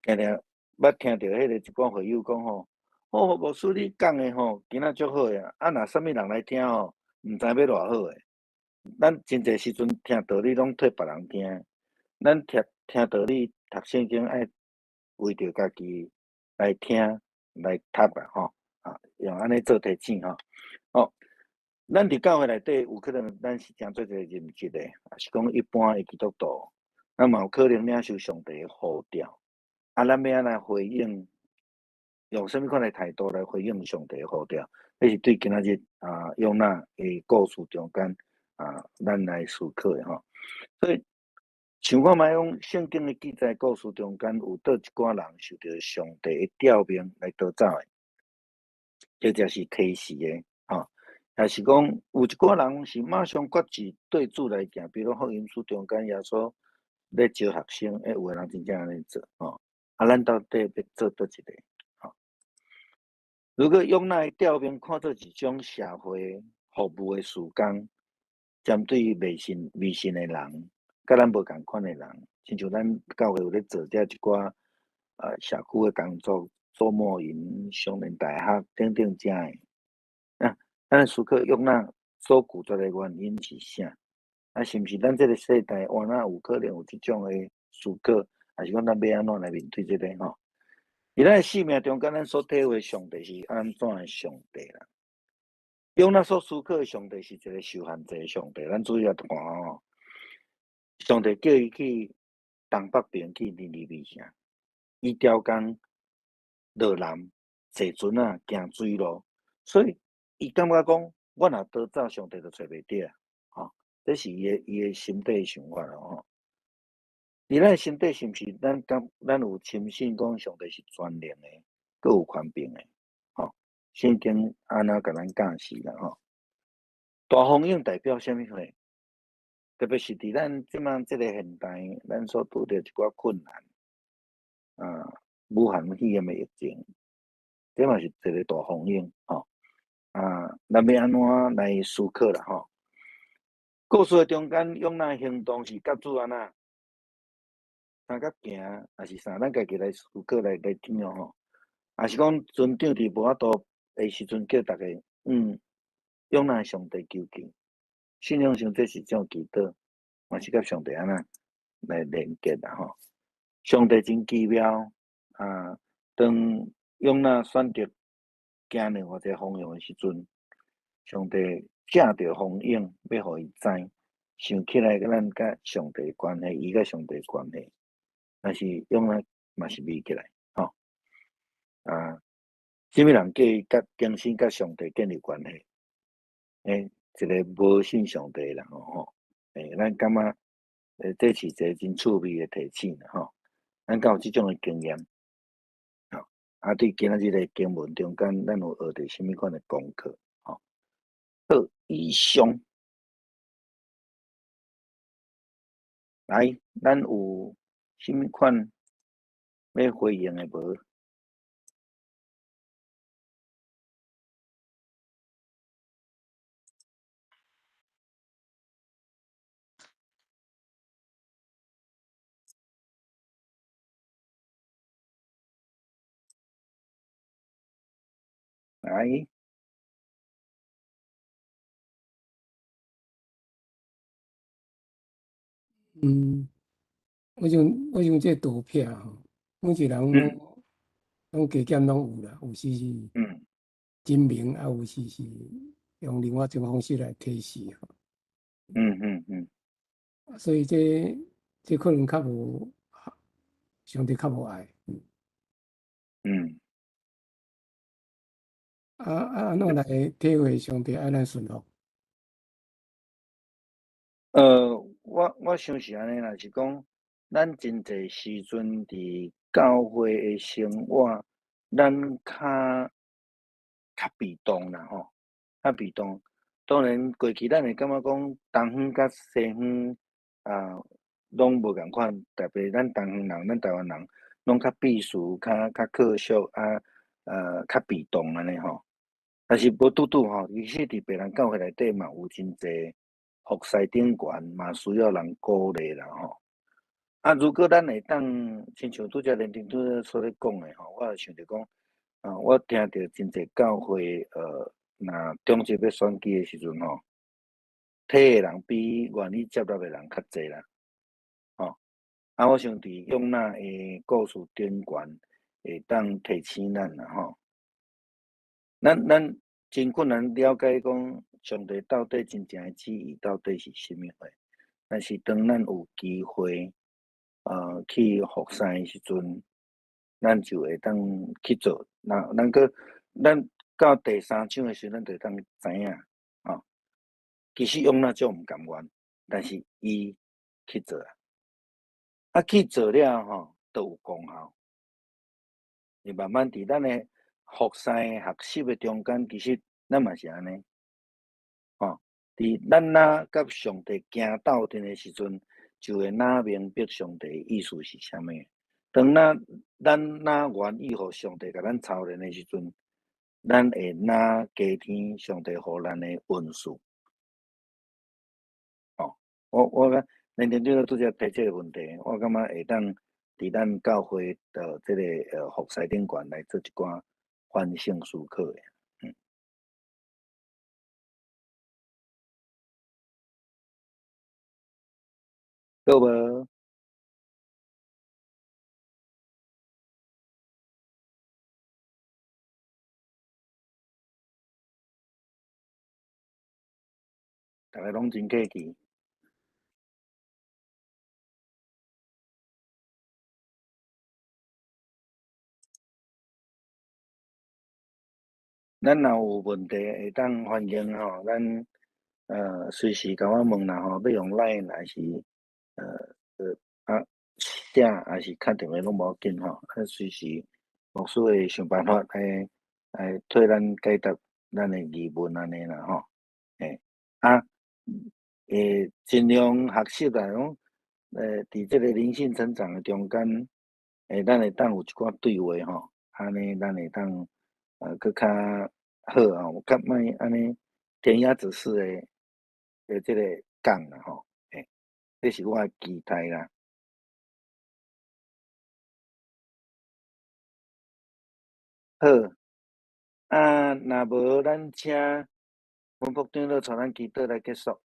Speaker 1: 定定捌聽著彼个一寡會友講吼，哦，牧師你講的吼，今仔足好的，啊，若啥物人來聽吼，毋知欲偌好的。咱真濟時陣聽道理攏替別人聽，咱聽聽道理讀聖經愛為著家己來聽來讀啦吼，啊，用按呢做提醒吼。哦，咱佇教會內底有可能咱是誠做一個任職的，抑是講一般的基督徒，咱嘛有可能領受上帝的呼召，啊，咱欲按怎回應？用啥物款的態度來回應上帝的呼召？這是對今仔日啊約拿的故事中間啊，咱來思考的吼。所以想看覓講聖經的記載故事中間有佗一寡人受著上帝的召命來逃走的，或者是提示的吼，抑是講有一寡人是馬上決志對主來行，比如福音書中間耶穌咧招學生，欸，有的人真正按呢做吼。啊，咱到底欲做佗一个？吼，如果約拿的召命看做一種社會服務的事工，針對未信的人，佮咱無仝款的人，親像咱教會有咧做這一寡社區的工作，周末營、少年大學等等遮的。啊，咱思考約拿所拒絕的原因是啥？啊，是毋是咱這个世代原來有可能有這種的思考？抑是講咱欲按怎來面對這个吼？佇咱的生命中間，咱所體會上帝是按怎的上帝啦？約拿所思考的上帝是一個受限制的上帝，咱注意來看吼，上帝叫伊去東北邊去尼尼微城，伊刁工落南坐船仔行水路，所以伊感覺講，我若逃走，上帝就揣袂著啊！吼，這是伊的心底想法咯吼。佇咱心底是毋是咱感咱有深信講上帝是全能的，閣有權柄的，吼？聖經按怎共咱教示啦？吼？大風湧代表啥物貨？特別是佇咱這擺這個現代，咱所拄著一寡困難，啊，武漢肺炎的疫情，這嘛是一個大風湧，吼。啊，咱欲按怎來思考啦？吼？故事的中間，約拿行動是佮主按怎？相佮行，抑是啥？咱家己來思考來聽哦吼。抑是講船長佇無法度的時陣，叫逐家約拿上帝求救，信仰上這是一種祈禱，嘛是佮上帝按怎來連結啦吼。上帝真奇妙啊！當約拿選擇行另外一個方向的時陣，上帝藉著風湧欲予伊知，想起來咱佮上帝的關係，伊佮上帝的關係。但是約拿嘛是袂記來，吼啊！啥物人叫伊佮重新佮上帝建立關係？欸，一個無信上帝的人哦，吼！欸，咱感覺，欸，這是一個真趣味的提醒吼。咱敢有這種的經驗？吼啊，對今仔日的經文中間，咱有學著啥物款的功課？吼，好，以上來，咱有啥物款欲回應的無？阿姨。
Speaker 2: 我想這圖片吼，每一個人攏加減攏有啦，有時是真明，啊有時是用另外一種方式來提示吼。所以這可能較無，上帝較無愛。按怎來體會上帝愛咱順服？
Speaker 1: 我想是按呢啦，是講咱真濟時陣佇教會的生活，咱較被動啦吼，較被動。當然過去咱會感覺講東方佮西方啊，攏無仝款，特別咱東方人、咱台灣人，攏較避俗、較客俗啊，較被動按呢吼。但是無拄拄吼，其實佇別人教會內底嘛有真濟服侍頂懸，嘛需要人鼓勵啦吼。啊，如果咱會當親像拄才連長拄所咧講的吼，我就想著講，啊，我聽著真濟教會，若中職欲選舉的時陣吼，提的人比願意接納的人較濟啦，吼。啊，我想佇約拿的故事頂懸，會當提醒咱啦吼。咱真困難了解講上帝到底真正的旨意到底是啥物貨，但是當咱有機會，去服侍的時陣，咱就會當去做。那咱閣，咱到第三章的時陣，咱就會當知影，吼。其實約拿足毋甘願，但是伊去做啊。啊，去做了吼，就有功效。你慢慢佇咱的服侍學習的中間，其實咱嘛是按呢，吼。佇咱若佮上帝行鬥陣的時陣，就會若明白上帝的意思是啥物。當咱若願意予上帝共咱操練的時陣，咱會若加添上帝予咱的恩賜。吼，我感連長長拄才提這個問題，我感覺會當佇咱教會的這個服侍頂懸來做一寡反省思考的。好無？大家攏真客氣。咱若有問題，會當歡迎吼，咱隨時共我問啦吼，欲用 LINE 還是寫，還是敲電話攏無要緊吼，啊隨時牧師會想辦法來替咱解答咱的疑問按呢啦吼，啊，盡量學習啦，講，佇這個靈性成長的中間，咱會當有一寡對話吼，按呢咱會當閣較好吼，較莫按呢填鴨子式的這個講啦吼，這是我的期待啦。好，啊，若無咱請文福長老帶咱祈禱來結束。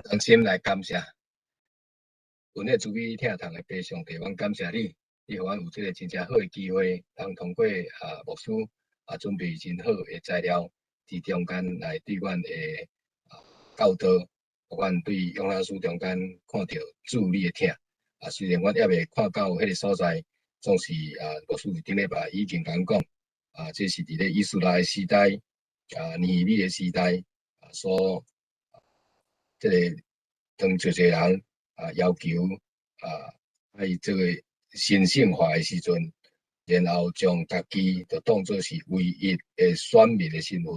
Speaker 3: 衷心來感謝，阮的慈悲疼痛的父上帝，阮感謝你，你予阮有這個真正好的機會，通通過啊牧師啊準備真好的材料，佇中間來對阮的教導，予阮對約拿書中間看著主你的疼。啊，雖然阮猶未看到彼個所在，總是啊牧師佇頂禮拜已經共阮講，啊，這是佇咧以斯拉的時代，啊尼希米的時代，啊所這個當濟濟人啊要求啊愛這個神聖化的時陣，然後將家己就當作是唯一的選民的身份，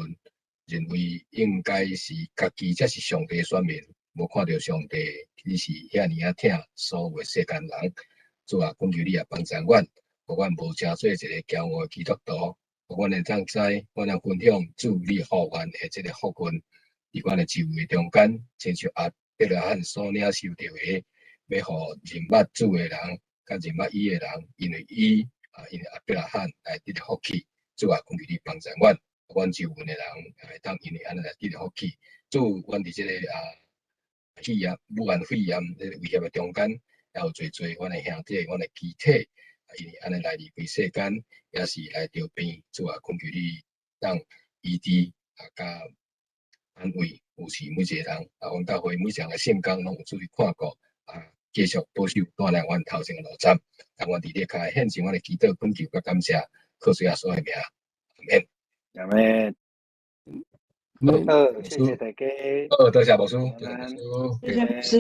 Speaker 3: 認為應該是家己才是上帝的選民，無看著上帝你是遐爾仔疼所有的世間人。主啊，懇求你也幫助阮，予阮無成做一個驕傲的基督徒，予阮會當知，阮通分享主你予阮的這個福分，佇阮的聚會中間，親像亞伯拉罕所領受著的，欲予認捌主的人，佮認捌伊的人，因為伊啊，因為亞伯拉罕來得到福氣。主啊，讚阮，阮周圍的人會當因為按呢來得著福氣。主，阮佇這个肺炎、武漢肺炎這个威脅的中間，也有濟濟阮的兄弟、阮的肢體，因為按呢來離開世間，也是來著病。主啊，懇求你當醫治啊，佮安慰，扶持每一個人。啊，阮教會每一項的聖工攏有主你看顧啊，繼續保守帶領阮頭前的路站。當阮佇你跤獻上阮的祈禱、懇求佮感謝，靠主耶穌的名，阿們。
Speaker 1: 阿們。
Speaker 2: 好，
Speaker 1: 謝謝大家。
Speaker 3: 好，多謝牧師，多謝牧師。
Speaker 4: 謝謝牧師。